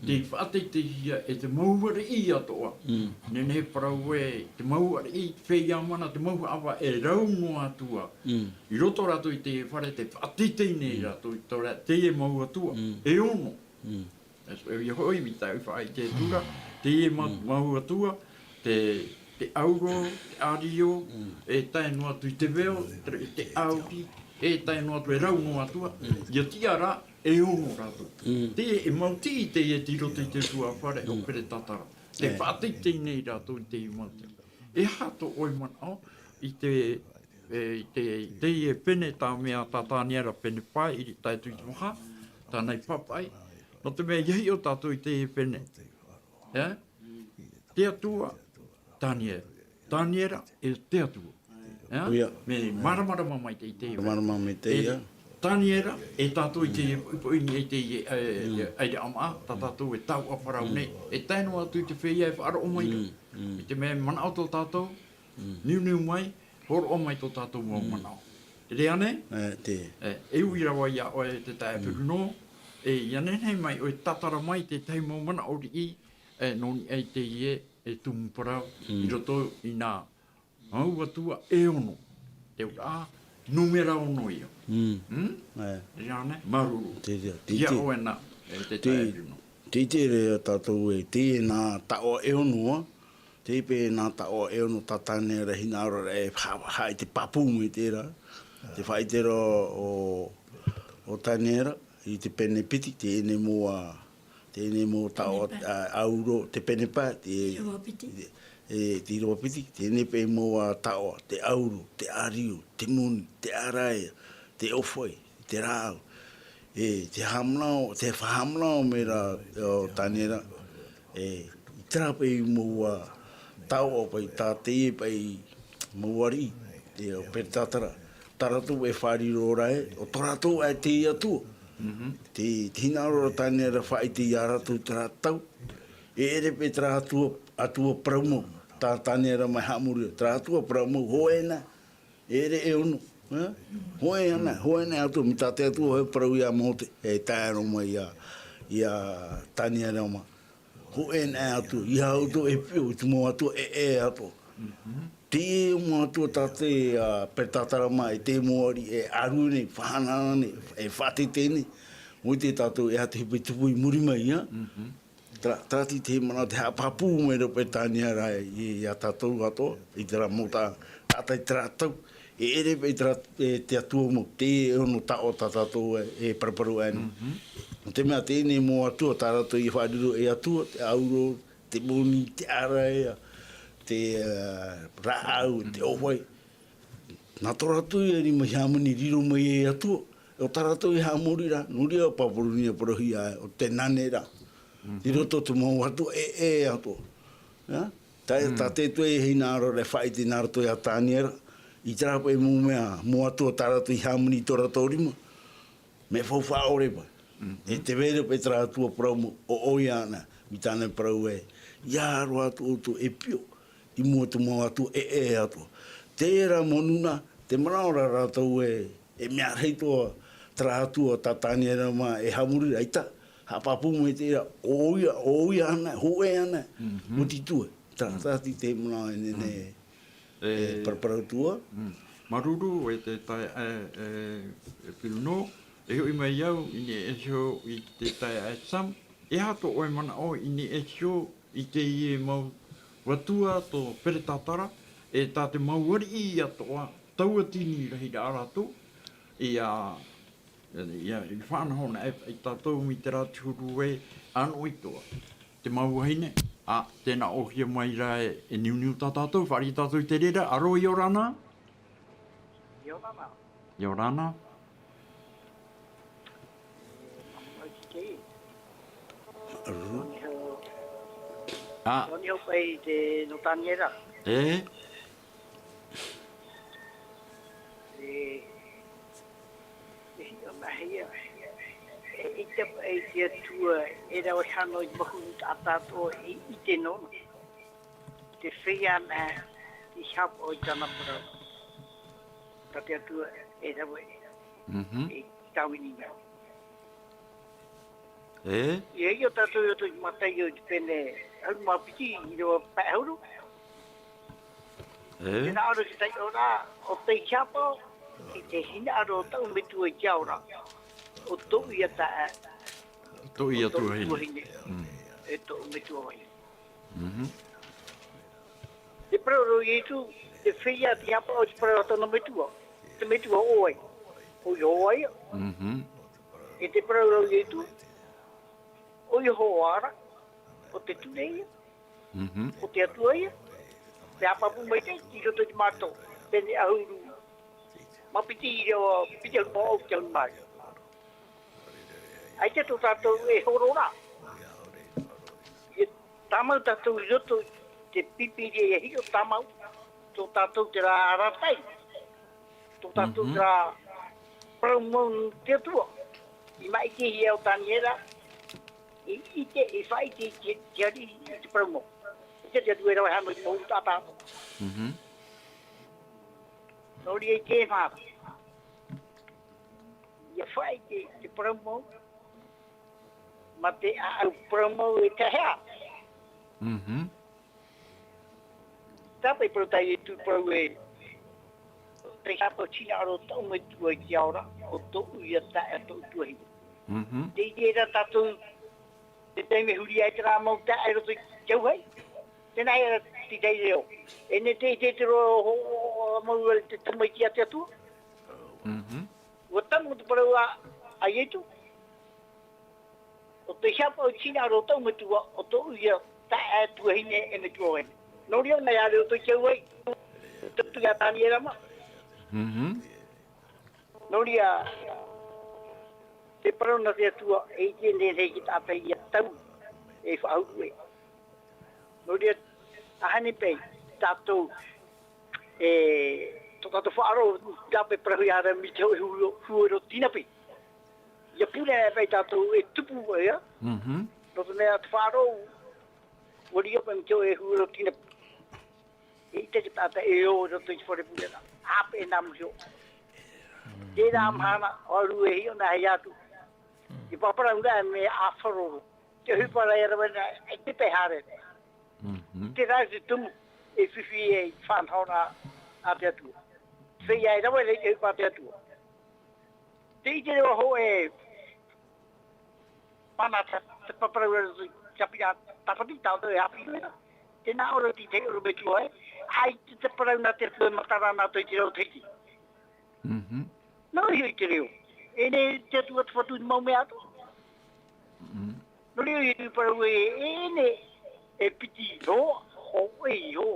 tei faʻateiteihia e te mau ariʻi atoʻa. Nehenehe e parau ē, te mau ariʻi, feiā mana, te mau haʻavā e rau noa atu ā. I roto rātou i teie fare, tē faʻateitei nei rātou i tō rā-, teie mau atua. E ono. E so-, e ia hoʻi, mai tā ʻoe i faʻaʻite atu ra, teie ma-, mau atua, te, te ʻauro, te ʻārio, e tae noa atu i te veo, te, te ʻauri, e tae noa atu e rau noa atu ā, ia tiʻa rā, e ono rātou. Teie, e maoti teie tei roto i te utuafare o Peretatara. Tē faʻateitei nei rātou i teie mau atua. E aha tō ʻoe manaʻo i te, e, i te, i teie pene, tā mea tā Taniera pene pae, i tae atu i te maha, tāna i papaʻi. Nō te mea, ʻia hiʻo tātou i teie pene. E? Te Atua, Taniera. Taniera, e te Atua. E? ʻOia. Mea māramarama maitaʻi teie. Māramarama maitaʻi, e, ia. Taniera, e tātou i teie poʻipoʻi nei, e teie, e, e, ʻairaʻa maʻa, tā tātou e taoʻa parau nei. E tae noa atu i te feiā e faʻaroʻo mai ra. I te mea e manaʻo tō tātou, niuniu mai, hōroʻa mai tō tātou mau manaʻo. E ʻere ānei? E, te. E, e ui rava iā ʻoe te taeaʻe Bruno, e, ʻia nehenehe mai ʻoe e tātara mai te tahi mau manaʻo riʻi, e, nō niʻa i teie, e, tumu parau, i roto i nā mau atua e ono. Te auraʻa, nūmera ono ia. Mm? E. E ʻere ānei? Māuruuru. Te, te, te, iā ʻoe na, e, te taeaʻe Bruno. Te, te ʻere tātou e, teie nā taoʻa e ono ā, teie paʻi nā taoʻa e ono tā Taniera hinaʻaro ra e ha-, haʻaʻite pāpū mai terā. Te faʻaʻite ra ʻo, ʻo Taniera i te pene piti, teie nei mau, ā, teie nei mau taoʻa, ā, ʻauro, te pene pae, te, ʻīrava piti. E, te ʻīrava piti, teie nei paʻi mau, ā, taoʻa, te ʻauro, te ʻārio, te moni, te ʻāraea, te ʻōfaʻi, te rāʻau. E, te haʻamanaʻo, te faʻahaʻamanaʻo mai ra, ʻo Taniera, e, i terā paʻi mau, ā, taoʻa paʻi, tā teie paʻi mau ariʻi, te, ʻo Peretatara. Tā rātou e fārerei ra ē, ʻo tō rātou ā te atua. Te, te hinaʻaro ra Taniera faʻaʻite iā rātou terā tau. E ʻere paʻi terā atua, atua parau mau. Tā Taniera mai haʻamori, terā atua parau mau, hōʻē na. E ʻere e ono, e? Hōʻē anaʻe, hōʻē anaʻe atu, mai tā te Atua e parau iā Mōte, e tae roa mai iā, iā Taniera mā. Hōʻē anaʻe atu, ʻeiaha ʻoutou e piʻo i te mau atua ʻē, ʻē atu. Te mau atua tā te, ā, Peretatara mā, e te mau ariʻi e ʻārue nei, faʻahanahana nei, e faʻateitei nei. ʻOia tātou e aha te hōpoi tupu i muri mai, ia. Terā, terā te, te manaʻo te haʻapāpū mai ra paʻi Taniera i, iā tātou atoʻa, i terā mau taʻata, taʻata i terā tau. E ʻere paʻi terā, e, te atua mau, te ono taoʻa tā tātou e, e paraparau aʻe nei. Nō te mea teie nei mau atua, tā rātou i faʻariro ei atua, te ʻauro, te moni, te ʻāraea, te, ā, rāʻau, te ʻōfaʻi. Nā tō rātou ia rima i hāmani riro mai ei atua, ʻo tā rātou i haʻamori ra, nō reira ʻo Paparonia parauhia ē, ʻo te nane ra. I roto te mau atua, ʻē, ʻē atu. Ia? Tā, tā te Atua e hinaʻaro ra e faʻaʻite nā roto iā Taniera, i terā paʻi mau mea, mau atua tā rātou i hāmani i tō rātou rima. Mea faufaʻa ʻore paʻi. E tē vai ra paʻi terā atua parau mau, ʻo, ʻoia anaʻe, mai tāna i parau ē, ʻeiaha roa atu ʻoutou e piʻo i mua i te mau atua ʻē, ʻē atu. Terā mau nūnaʻa, tē manaʻo ra rātou ē, e mea rahi atoʻa terā atua tā Taniera mā e haʻamori ra, ʻaita, haʻapāpū mai terā, ʻoia, ʻoia anaʻe, hōʻē anaʻe, ʻo te Atua. Terā, terā te manaʻo e nehenehe e, e paraparau atu ā. Māuruuru e te taeaʻe, e, e Bruno, e hoʻi mai au i niʻa iho i te taeaʻe Sam, e aha tō ʻoe manaʻo i niʻa iho i teie mau atua tō Peretatara, e tā te mau ariʻi atoʻa, tauatini rahi rā rātou, ia, ia, i faʻanaho na e, i tātou mai terā te huru e ʻānoʻi atoʻa. Te mau vahine, ā, tē nā ʻōhia mai ra e, e niuniu tā tātou, fāriʻi tātou i te reira, aro, ʻia ora na? ʻIa ora na. ʻIa ora na. Aro. Nō niho, ā, nō niho paʻi te, nō Taniera. E? E, e hiʻo mai ia. E, e te, e te Atua, e rave hano i mahuru taʻata atoʻa, e, i te nono. Te feiā na, i hapaʻo i tāna parau. Tā te Atua, e rave, Mhm. e tāvini mai. E? Ia, ia tātou i roto i Mataio i te pene, ʻahuru mā piti, ʻīrava pae ʻahuru. E? Tē nā ʻō ra te taiʻoraʻa, ʻo tei hapaʻo i te hinaʻaro o taʻu metua i te ao ra, ʻo tōʻu ia taeaʻe, Tōʻu ia tuahine. Mm. E tōʻu metua vahine. Mhm. Te parau ra ʻo Ietu, te feiā tei hapaʻo i te parau a tōna metua. Te metua ʻo vai? ʻO Iehova ia. Mhm. E te parau ra ʻo Ietu, ʻo Iehova ra, ʻo te Ture ia, Mhm. ʻo te Atua ia. Te haʻapāpū maitaʻi i roto i te Mātio, pene ʻahuru mā piti, ʻīrava piti ʻahuru mā vaʻu, piti ʻahuru mā iva. ʻAita tō tātou e horo ra. E tāmau tātou i roto i te Pīpīria, e hiʻo tāmau tō tātou terā arataʻi. Tō tātou Mhm. terā parau mau nō te Atua. I maʻitihia ʻo Taniera, i ʻite, i faʻaʻite i te, te ariʻi i te parau mau. I te, te Atua e rave hano i te mau taʻata. Mhm. Nō reira i te mā. Ia faʻaʻite i te parau mau, mā te ʻāʻau parau mau e tae hea. Mhm. Tāpaʻo i te parau tā Ietu, parau ē, tei haʻapaʻo i te hinaʻaro o taʻu metua i te ao ra, ʻo tōʻu ia taeaʻe, tōʻu tuahine. Mhm. Tē ʻite ra tātou, te taime e huri ai terā mau taeaʻe i roto i te auahi. Tē nā hea ra te tahi reo. E nehenehe tē ʻite ra ʻo, ʻo, ʻo, mau ra te tamaiti a te Atua. Mhm. ʻUa tamu te parau a, a Ietu. ʻO tei haʻapaʻo i te hinaʻaro o taʻu metua, ʻo tōʻu ia taeaʻe, tuahine, e metua vahine. Nō reira, nā ia reo tō te auahi, tō te Atua ia Taniera mā. Mhm. Nō reira, te parau nā te Atua, e ʻite nei, nei te taʻata ia tau, e faʻahuru ē. Nō reira, ʻaita nei paʻi, tātou, e, tō tātou faʻaroʻo, tāpaʻo i te parau ia Arami, te hōʻē huero, huero tinapi. Ia pure paʻi tātou e tupu, ʻoia. Mhm. Nō te mea te faʻaroʻo, ʻua riro paʻi mai te hōʻē huero tinapi. E ʻite te taʻata e ō i roto i te fare pureraʻa. Haʻapeʻe nā mua iho. Terā mahana, ʻua rave e hiʻo nā hea atu. I pāparauraʻa e mea ʻāfaroro. Te ʻohipa ra e rave na, e te pae haere. Mhm. Terā te tumu, e fifi e fānaʻo ra a te Atua. Feiā e rave ra i te ʻohipa a te Atua. Tē ʻite ra vau ē, Mana te, te pāparauraʻa i te ʻāpī ra, tāpati tātou e ʻāpī ra. Tē nā ʻō ra te tahi ʻorometua ē, ʻaita te parau nā te Atua e matara nā tō i te reo Tahiti. Mhm. Nō reira i te reo. E nehenehe te Atua te fatu i te mau mea atoʻa. Mhm. Nō reira i te parau ē, e nehenehe e piti iho, hōʻē iho.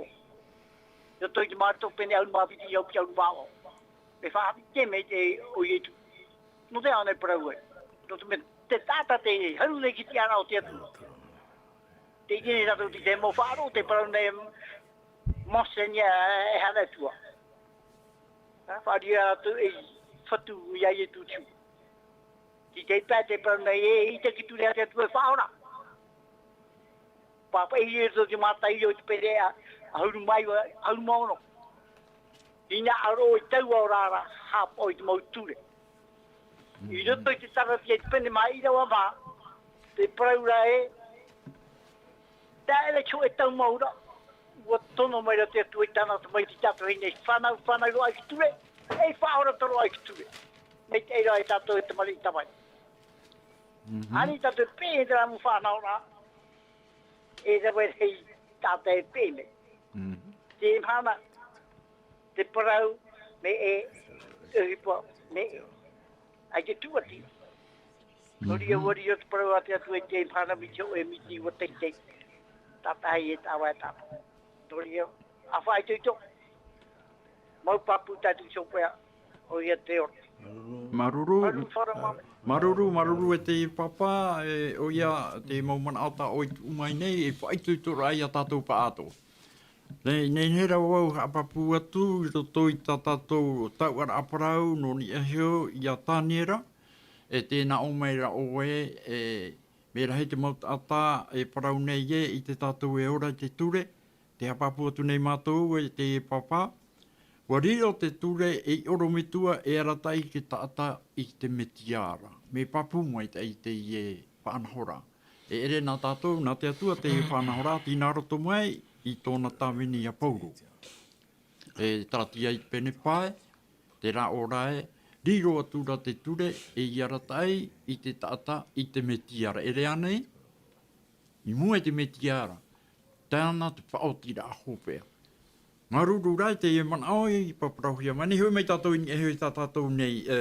Roto i te Mareko pene ʻahuru mā piti, ʻīrava piti ʻahuru mā vaʻu. E faʻaʻite mai te, ʻo Ietu. Nō te aha e parau ai? Nō te mea, te taʻata tē haru nei i te tiʻaraʻa o te Atua. Tē ʻite nei rātou te, te mau faʻaroʻo, tē parau nei Mōsē nei e haere atu. Ā, faʻaroʻo rātou ei fatu ia Ietu Kiriso. Te tahi pae tē parau nei ē, ʻaita te ture a te Atua e faʻaora. Pāpaʻihia i roto i te Mataio i te pene ʻahuru mā iva, ʻahuru mā ono. Hinaʻaro i taua oraraʻa, haʻapaʻo i te mau ture. I roto i te Taratia i te pene mā ʻīrava mā, te parau ra ē, taʻa ʻere te hōʻē tau mau ra, ʻua tono mai ra te Atua i tāna tamaiti te ʻātohine, fānau, fānau roa i te ture, e faʻaora roa i te ture. Mai te reira e tātou e tamariʻi tamai. Mhm. Ani tātou e peʻe i terā mau fānauraʻa, e rave rahi tātou e peʻe mai. Mhm. Te mahana, te parau, mea ʻē, te ʻohipa, mea ʻē. ʻAita e tuʻati. Nō reira, Mhm. ʻua riro te parau a te Atua i te mahana mai te hōʻē miti ʻua teitei. Tātahi e tāvai tātou. Nō reira, ʻa faʻaitoito. Mau pāpū tātou i te hōpeʻa, ʻoia te ora. Māuruuru. Māuruuru, māuruuru, māuruuru e te pāpā, e, ʻoia te mau manaʻo tā ʻoe i tuʻu mai nei, e faʻaitoitoraʻa ia tātou pāʻātoʻa. Nei, nei, nei rā vau haʻapāpū atu i roto i tā tātou tauʻaraʻa parau nō niʻa iho iā Taniera, e tē nā ʻō mai ra ʻoe, e, mea rahi te mau taʻata e parau nei ē, ʻite tātou e ora i te ture, tē haʻapāpū atu nei mātou e te pāpā. ʻUa riro te ture ei ʻorometua e arataʻi te taʻata i te Mesia ra. Mea pāpū maitaʻi teie faʻanahoraʻa. E ʻere nā tātou, nā te Atua teie faʻanahoraʻa, tei nā roto mai i tōna tāvini iā Paulo. E taratia i Pēnepae, terā ʻō ra ē, riro atu ra te ture, ei arataʻi i te taʻata, i te Mesia ra. E ʻere ānei? I mua i te Mesia ra, tāna te faʻaotiraʻa hopeʻa. Māuruuru rā i teie manaʻo i parauhia mai nei, hoʻi mai tātou i niʻa iho i tā tātou nei, e,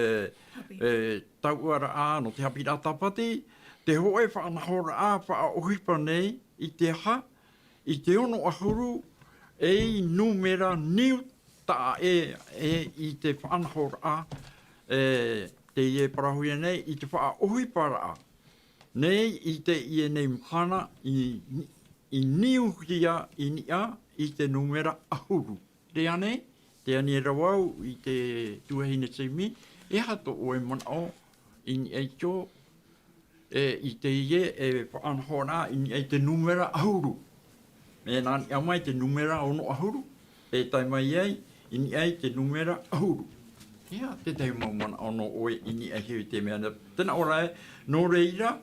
e, tauʻaraʻa nō te haʻapiʻiraʻa Tāpati, te hōʻē faʻanahoraʻa faʻaʻohipa nei, i te aha, i te ono ʻahuru ei nūmera niu taʻa ʻē, e, i te faʻanahoraʻa, e, teie parauhia nei, i te faʻaʻohiparaʻa nei i teie nei mahana i, i niuhia i niʻa i te nūmera ʻahuru. Tē ani, tē ani ra vau i te tuahine Semi, e aha tō ʻoe manaʻo i niʻa iho, e, i teie, e, faʻanahoraʻa i niʻa i te nūmera ʻahuru. E nā niʻa mai te nūmera ono ʻahuru, e tae mai ai i niʻa i te nūmera ʻahuru. E aha te tahi mau manaʻo nō ʻoe i niʻa iho i te mea nei? Tē nā ʻō ra ē, nō reira,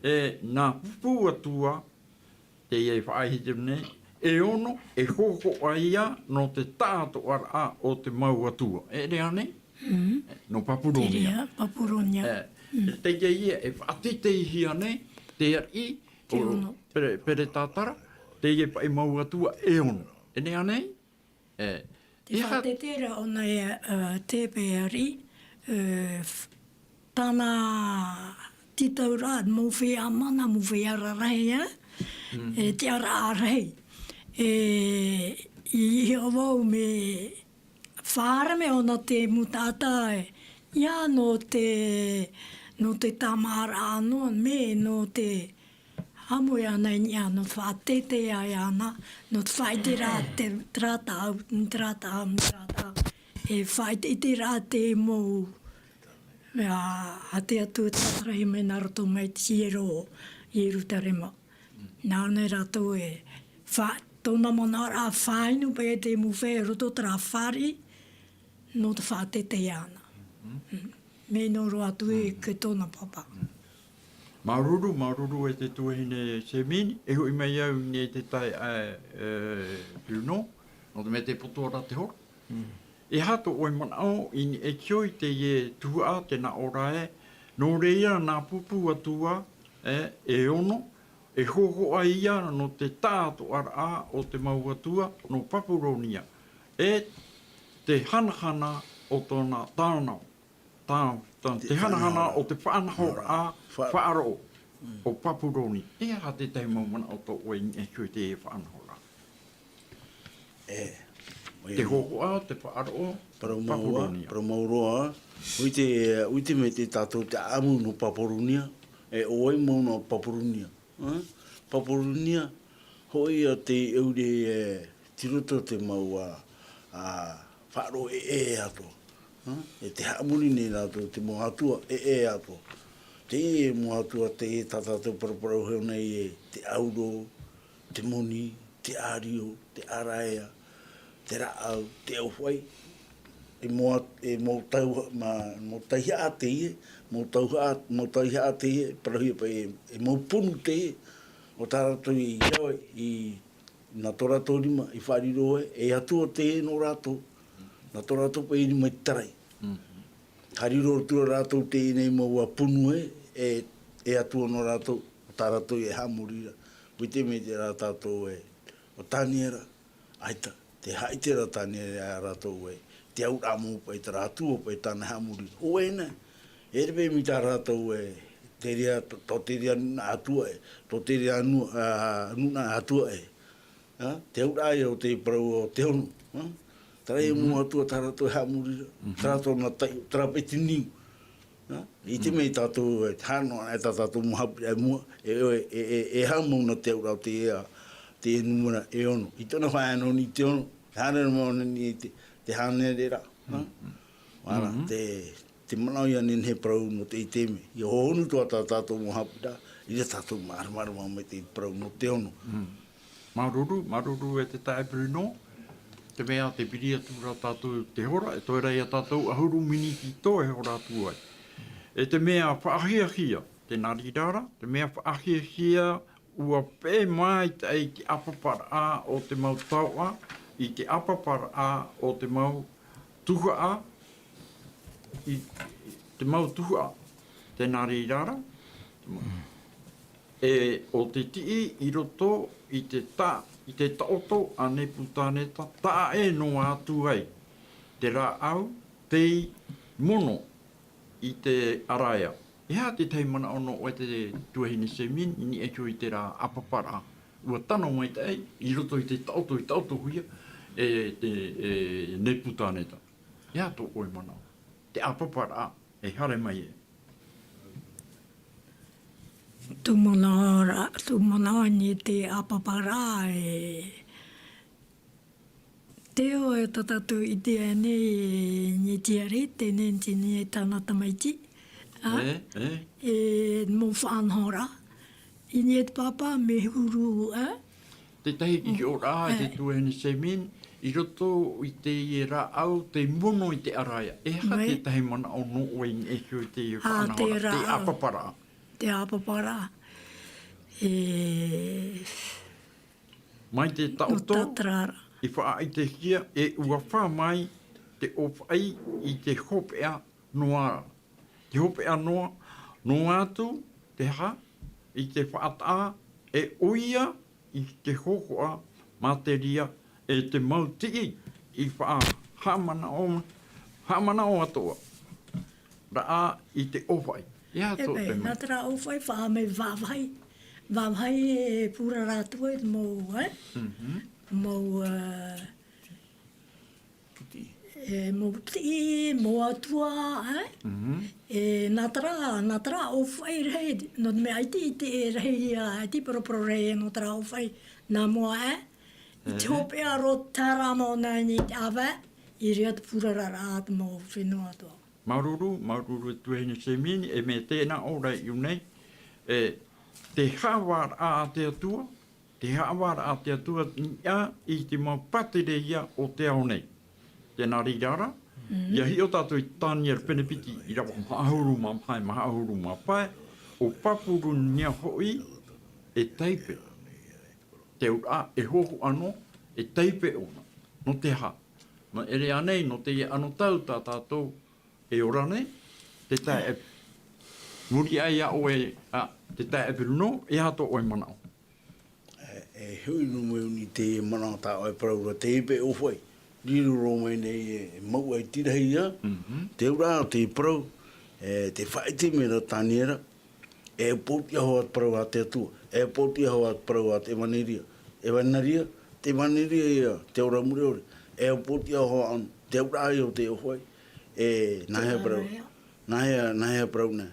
e, nā Pupu Atua, teie e faʻaʻite nei, e ono, e hōhoʻa ia nō te tāʻātoʻaraʻa o te mau atua. E ʻere ānei? Mm. Nō Papuronia. Teie, Papuronia. E, mm. Teie ia e faʻateiteihia nei, te ariʻi, te o, ono. Pere, Peretatara, teie paʻi mau atua e ono. E ʻere ānei? E, te e ha- faʻateitei ra ʻōna e, e, te peari, e, f-, tāna tītauraʻa, mau feiā mana, mau feiā rarahi, e? Mm. E, te ʻaraʻa rahi. E, i, i vau mea fārame ʻōna te mau taʻata, e, ia nō te, nō te tāmāʻaraʻa noa, mea nō te, ʻāmui ana i niʻa, nō te faʻateitei ai ana, nō te faʻaʻiteraʻa te, terā taʻau, terā taʻau, terā taʻau. E faʻaʻiteʻiteraʻa te mau, a, a te Atua tātaʻuraʻa mai nā roto mai te hiero, Ierutarema. Nā ʻōna rātou e fa-, tōna manaʻoraʻa faʻainu paʻi te mau feiā i roto terā fāriʻi, nō te faʻateitei ana. Mm. Mea nō roa atu e ke tōna papa. Māuruuru, māuruuru e te tuahine Semini, e hoʻi mai au nei te taeaʻe, e, Bruno, nō te mea tē poto ra te hora. Mm. E aha tō ʻoe manaʻo i niʻa iho i teie tuhaʻa, tē nā ʻō ra ē, nō reira nā Pupu Atua, e, e ono, e hōhoʻa ia nō te tāʻātoʻaraʻa o te mau atua nō Papuronia, e te hanahana o tōna tānau, tā, tā, te hanahana o te faʻanahoraʻa faʻaroʻo o Papuroni. E aha te tahi mau manaʻo tō ʻoe i niʻa iho i te faʻanahoraʻa? E, te hōhoʻa, te faʻaroʻo, parau mau roa, Papuronia. Parau mau roa, ʻua ʻite, ʻua ʻite mai tātou te ʻāʻamu nō Papuronia, e ʻo vai mau nō Papuronia. Ā? Papuronia, hōʻē ia te ʻaure e tei roto te mau, ā, ā, faʻaroʻo ʻē atoʻa. Ā? E te haʻamori nei rātou te mau atua ʻē atoʻa. Teie mau atua, teie tā tātou paraparau nei e te ʻauro, te moni, te ʻārio, te ʻaraea, te rāʻau, te ʻaufaʻi, e mau, e mau tauha-, ma-, mau tauihaʻa teie, mau tauha-, mau tauihaʻa teie, parauhia paʻi e, e mau punu teie, ʻo tā rātou i rave, i, nā tō rātou rima, i faʻariro ai, e atua teie nō rātou, nā tō rātou paʻi rima i tarai. Mm. Haʻariro atu ra rātou teie nei mau punu ē, e, e atua nō rātou, ʻo tā rātou e haʻamori ra. ʻUa ʻite mai ra tātou ē, ʻo Taniera, ʻaita, tē haʻaʻite ra Taniera ia rātou ē, te auraʻa mau paʻi terā atua paʻi tāna e haʻamori ra. ʻO ʻoia nei, e ʻere paʻi mai tā rātou ē, te reira, tō, tō te reira nūnaʻa atua ē, tō te reira nū-, ā, nūnaʻa atua ē. Ā, te auraʻa ia o te parau o te ono, ā? Terā ia mau atua tā rātou e haʻamori ra, terā tōna tai-, terā paʻi te niu. Ā? ʻUa ʻite mai tātou, e, te hānō, e tā tātou mau haʻapiʻiraʻa i mua, e, e, e, e, e haʻamau nā te auraʻa o te, ā, te numera e ono. I tōna faʻaea nō niʻa i te ono, e haere mai nō niʻa i te, te hānere ra. Ara, te, te manaʻo ia nehenehe e parau nō te, i te mea. ʻIa hohonu atoʻa tā tātou mau haʻapiʻiraʻa, ʻeita tātou māramarama mai te parau nō te ono. Māuruuru, māuruuru e te taeaʻe Bruno. Te mea tē piri atu ra tātou te hora, e toe ra ia tātou ʻahuru miniti tō e hora atu ai. E te mea faʻahiahia, tē nā reira ra, te mea faʻahiahia, ʻua peʻe maitaʻi te ʻāpaparaʻa o te mau taoʻa, i te ʻāpaparaʻa o te mau tuhaʻa, i te mau tuhaʻa, tē nā reira ra, e ʻo te tiʻi i roto i te ta-, i te taʻoto a Nepukaneta, taʻa ʻē noa atu ai te rāʻau tei mono i te ʻaraea. E aha te tahi manaʻo nō ʻoe te tuahine Semin, i niʻa iho i terā ʻāpaparaʻa? ʻUa tano maitaʻi, i roto i te taʻoto, i taʻotohia e, te, e Nepukaneta. E aha tō ʻoe manaʻo? Te ʻāpaparaʻa, e haere mai e. Tō manaʻo ra, tō manaʻo nei te ʻāpaparaʻa e, te ʻoe tā tātou i ʻite nei, e, nei te tiare, teie nei, teie nei tāna tamaiti. A? E, e. E, mau faʻanahoraʻa. I niʻa i te pāpā, mea huru, a? Tētahi i hiʻo ra, e te tuahine Semin, i roto i teie rāʻau, tei mono i te ʻaraea. E aha te tahi manaʻo nō ʻoe i niʻa iho i teie faʻanahoraʻa, te ʻāpaparaʻa? Te ʻāpaparaʻa. E, mai te taʻoto, i faʻaʻitehia, e ʻua fā mai te ʻōfaʻi i te hopeʻa noa. Te hopeʻa noa, noa atu te hā, i te faʻataʻa, e ʻoia i te hōhoʻa, materia, e te mau tiʻi, i faʻahaʻamanaʻo, haʻamanaʻo atoʻa. Rā i te ʻōfaʻi. E aha tō te mea? Nā terā ʻōfaʻi faʻaea mai vāvāhi. Vāvāhi e pūrara atu ai te mau, e? Mau, e, e, mau tiʻi, mau atua, e? E, nā terā, nā terā ʻōfaʻi rahi, nō te mea ʻaita i ʻite e rahi ia, ʻaita i poroporo rahi nō terā ʻōfaʻi, nā mua, e? I te hopeʻa roa terā mau nā niʻa i te ʻāvae, i reira te pūrararaʻa te mau fenua atoʻa. Māuruuru, māuruuru e tuahine Semin, e mea tēnā ʻoe i ʻō nei, e, te haʻavāraʻa a te Atua, te haʻavāraʻa a te Atua i niʻa i te mau pātireia o te ao nei. Tē nā reira ra, ʻia hiʻo tātou i Taniera pene piti ʻīrava maha ʻahuru mā maha e maha ʻahuru mā pae, ʻo Papuronia hoʻi e taipe. Te auraʻa e hōhoʻa noa, e taipe ʻōna. Nō te aha? Nō ʻere ānei, nō teie anotau tā tātou e ora nei, te taeaʻe. Muri aʻe iā ʻoe, a, te taeaʻe Bruno, e aha tō ʻoe manaʻo? E, e hoʻi noa mai au i te manaʻo tā ʻoe e parau ra, te taipe ʻōfaʻi. Riro roa mai nei e, e mau ʻaiti rahi ia, te auraʻa o te parau, e, tē faʻaʻite mai ra Taniera, e poʻotiʻa hoʻi te parau a te Atua, e poʻotiʻa hoʻi te parau a te ʻevaneria, ʻevaneria, te ʻevaneria ia, te ora mure ʻore, e poʻotiʻa hoʻi ʻōna, te auraʻa ia o te ʻōfaʻi, e, nāhea parau, nāhea, nāhea parau nā.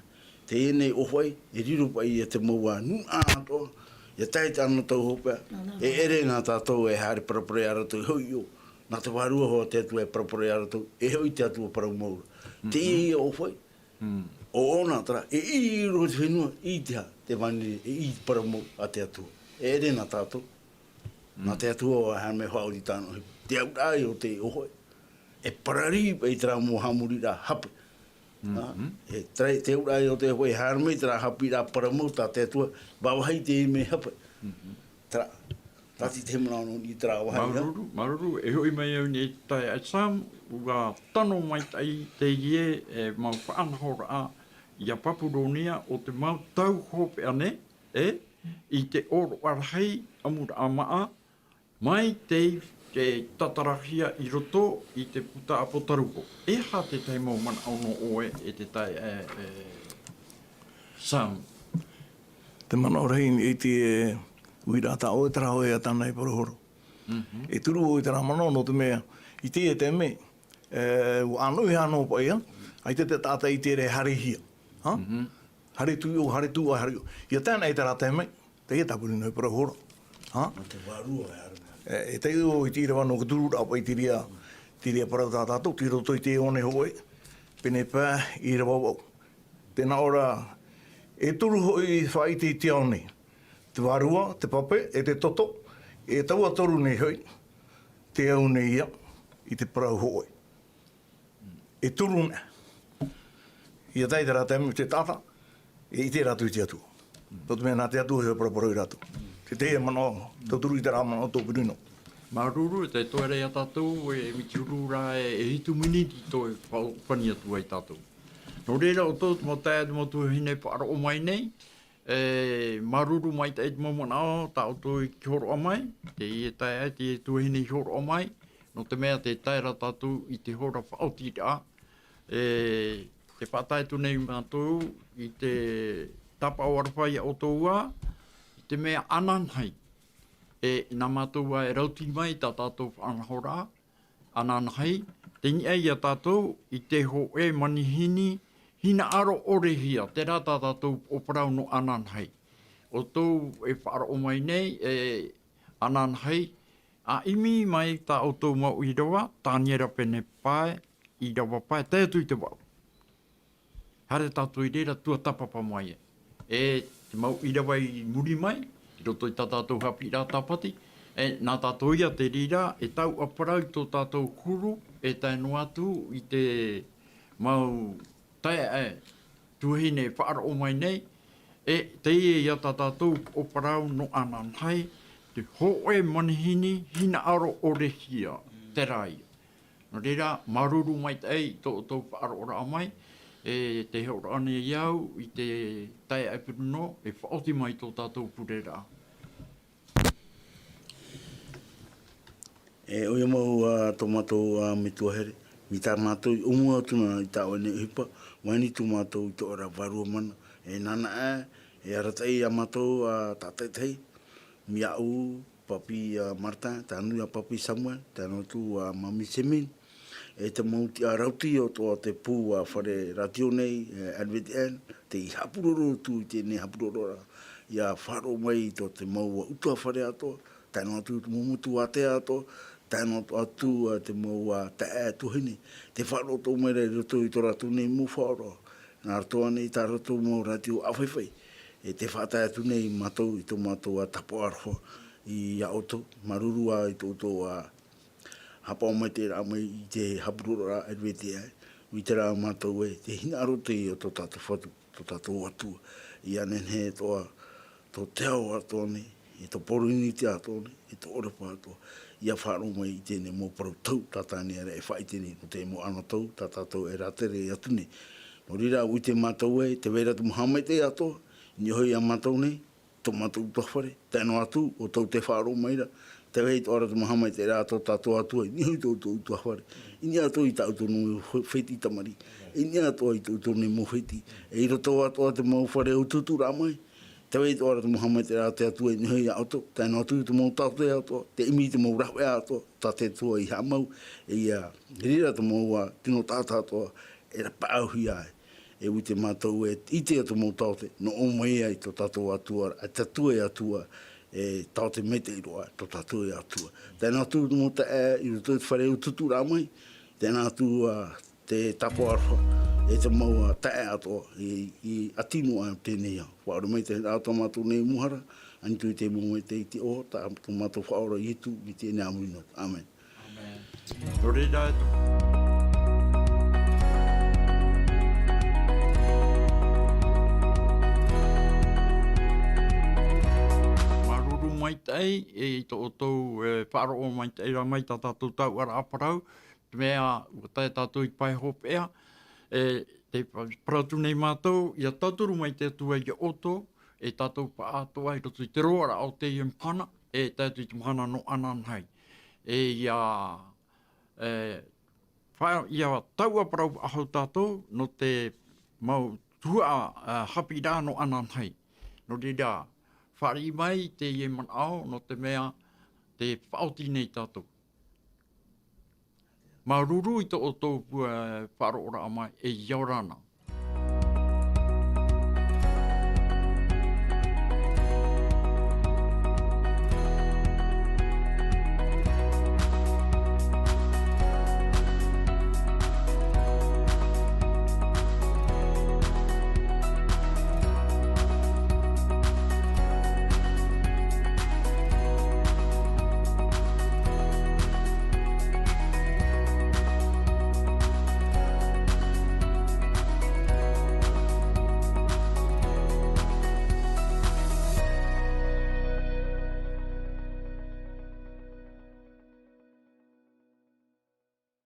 Teie nei ʻōfaʻi, e riro paʻi ia te mau nūnaʻa atoʻa, ʻia tae i te anotau hopeʻa, e ʻere nā tātou e haere parapara iā rātou, e hoʻi ʻō, nā te Vārua hoʻi a te Atua e parapara iā rātou, e hoʻi te Atua parau mau ra. Teie ia ʻōfaʻi, ʻo ʻōna terā, e ʻī roa te fenua, i te aha, te ʻevaneria, e ʻī te parau mau a te Atua. E ʻere nā tātou, nā te Atua e haere mai e faʻaoti i tāna ʻohipa. Te auraʻa ia o te ʻōfaʻi, e pararī paʻi terā mau haʻamoriraʻa hape. E terā, te auraʻa ia o te ʻōfaʻi, e haere mai terā haʻapiʻiraʻa parau mau tā te Atua, vāvāhi teie hape. Terā, tātou i te manaʻo nō niʻa i terā vāhi, a? Māuruuru, māuruuru, e hoʻi mai au nei i te taeaʻe Sam, ʻua tano maitaʻi teie, e, mau faʻanahoraʻa iā Papuronia ʻo te mau tau hopeʻa nei, e, i te ʻōroʻa rahi, ʻamuraʻa maʻa, mai te, te tatarahia i roto i te puta ʻApotarupo. E aha te tahi mau manaʻo nō ʻoe e te taeaʻe, e, e, Sam? Te manaʻo rahi i te, e, uiraʻa tā ʻoe, terā hoʻi e tāna e parau ra. E turu vau i terā manaʻo nō te mea, i teie taime, e, ʻua ʻānoʻihia noa paʻi, ʻaita te taʻata i ʻite ra e haerehia. Ha? Haere tuʻi ʻō, haere tuʻa, haere ʻō. ʻIa tae ana i terā taime, teie tā Bruno e parau ra. Ha? Nō te vārua e ara mai. E, e taiʻo i te ʻīrava nō Kuturuʻa, ʻaita i te reira, te reira parau tā tātou, tei roto i te one hōʻē, pene pae, ʻīrava vaʻu. Tē nā ʻō ra, e toru hoʻi faʻaʻite i te ao nei. Te vārua, te pape, e te toto, e taua toru nei hoʻi, tē au nei ia i te parau hōʻē. E toru nei. ʻIa tae i terā taime te taʻata, e ʻite rātou i te Atua. Nō te mea nā te Atua e paraparau ia rātou. Te tahi manaʻo, tauturu i terā manaʻo tōpiri noa. Māuruuru, e tae atoʻa ra ia tātou, e miti huru ra e, e hitu miniti tō e faʻaʻōpani atu ai tātou. Nō reira, ʻoutou, te mau taeaʻe, te mau tuahine e faʻaroʻo mai nei, e, māuruuru maitaʻi te mau manaʻo, tā ʻoutou i hōroʻa mai, teie taeaʻe, teie tuahine i hōroʻa mai, nō te mea tē tae ra tātou i te hora faʻaotiraʻa, e, tē faʻatae atu nei mātou i te tāpaʻo aroha ia ʻoutou ā, i te mea ananahi, e, nā mātou ā e rauti mai tā tātou faʻanahoraʻa, ananahi, tei niʻa ia tātou i te hōʻē manihini hinaʻaro ʻorehia, terā tā tātou ʻōparau nō ananahi. ʻOutou e faʻaroʻo mai nei, e ananahi, ʻa ʻimi mai tā ʻoutou mau ʻīrava, Taniera pene pae, ʻīrava pae, tae atu i te vaʻu. Haere tātou i reira, tuatāpapa mai e. E te mau ʻīrava i muri mai, i roto i tā tātou haʻapiʻiraʻa tāpati, e nā tātou ia te reira, e tauʻaparau i tō tātou huru, e tae noa atu i te mau taeaʻe, e, tuahine e faʻaroʻo mai nei, e teie ia tā tātou ʻōparau nō ananahi, te hōʻē manihini hinaʻaro ʻorehia, terā ia. Nō reira, māuruuru maitaʻi i tō ʻoutou faʻaroʻoraʻa mai, e tē hōroʻa nei au i te taeaʻe Bruno, e faʻaoti mai tō tātou pureraʻa. E, ʻoia mau, ā, tō mātou, ā, metua here, mai tā mātou i ʻōmua atu na i tā ʻoe nei ʻohipa, mai nei tō mātou i tō ʻoe ra vārua mana, e nāna ē, e arataʻi ia mātou, ā, tātaʻitahi, mai iāʻu, Papi, ā, Martin, tae noa atu ia Papi Samuel, tae noa atu, ā, Mami Semin. E te mau tiʻa rauti o tō te pū, ā, fare rātio nei, e, L V T N, tei haʻapuroro atu i teie nei haʻapurororaʻa, ʻia faʻaroʻo mai i tō te mau, ā, ʻutuāfare atoʻa, tae noa atu te mau motu ātea atoʻa, tae noa atu, ā, te mau, ā, taeaʻe tuahine, tē faʻaroʻo atoʻa mai ra i roto i tō rātou nei mau faʻaroʻo, nā roto ānei i tā rātou mau rātio ʻāfaifai. E tē faʻatae atu nei mātou i tō mātou, ā, tāpaʻo aroha ia ʻoutou, māuruuru ā i tō ʻoutou, ā, haʻapaʻo maitaʻiraʻa mai i te haʻapurororaʻa L V T N, ʻua ʻite rā mātou ē, te hinaʻaro teie o tō tātou Fatu, tō tātou Atua, ʻia nehenehe atoʻa, tō te ao atoʻa nei, e tō Pōrīnetia atoʻa nei, e tō ʻŌropa atoʻa, ʻia faʻaroʻo mai i teie nei mau parau tau tātane ra e faʻaʻite nei, nō te mau anotau tā tātou e rātere atu nei. Nō reira, ʻua ʻite mātou ē, tē vai ra te mau haʻamaitaʻi atoʻa i niʻa iho ia mātou nei, tō mātou ʻutuāfare, tae noa atu, ʻoutou tē faʻaroʻo mai ra, tē vai atoʻa ra te mau haʻamaitaʻiraʻa a tō tātou Atua i niʻa iho i tō ʻoutou ʻutuāfare, i niʻa atoʻa i tā ʻoutou nei mau fe-, fētiʻi tamariʻi, i niʻa atoʻa i tō ʻoutou nei mau fētiʻi, e i roto atoʻa te mau fare utuuturaʻa mai, tē vai atoʻa ra te mau haʻamaitaʻiraʻa a te Atua i niʻa iho ia ʻoutou, tae noa atu te mau taote atoʻa, tē ʻimi i te mau rāveʻa atoʻa tā te Atua i haʻamau, e ʻia riro te mau, ā, tino taʻata atoʻa, e rapaʻauhia ai. E ʻua ʻite mātou ē, ʻite atu mau taote, nō ʻō mai ai tō tātou Atua, ā, te Atua e Atua, e taote maitaʻi roa, tō tātou e Atua. Tae noa atu te mau taeaʻe, i roto i te fare utuuturaʻa mai, tae noa atu, ā, te tāpaʻo aroha, e te mau, ā, taeaʻe atoʻa, i, i ʻati noa teie nei ao. Faʻaora mai te hinaraʻa o tō mātou nei mau hara, ʻanitu i te mau maitaʻi i te ʻoaʻoa, tā tō mātou Faʻaora Ietu, i teie nei ʻāmui noa. ʻĀmene. ʻĀmene. Nō reira, e tō. Māuruuru maitaʻi, e, i tō ʻoutou, e, faʻaroʻo maitaʻi ra mai tā tātou tauʻaraʻa parau, te mea, ʻua tae tātou i te pae hopeʻa, e, tē pa-, parau atu nei mātou, ʻia tauturu mai te Atua ia ʻoutou, e tātou paʻatoʻa i roto i te roaraʻa o teie mahana, e tae atu i te mahana nō ananahi. E ʻia, e, fa-, ʻia tauʻaparau faʻahou tātou nō te mau tuhaʻa, e, haʻapiʻiraʻa nō ananahi. Nō reira, fāriʻi mai teie manaʻo, nō te mea tē faʻaoti nei tātou. Māuruuru i tō ʻoutou, e, faʻaroʻoraʻa mai, e ʻia ora na.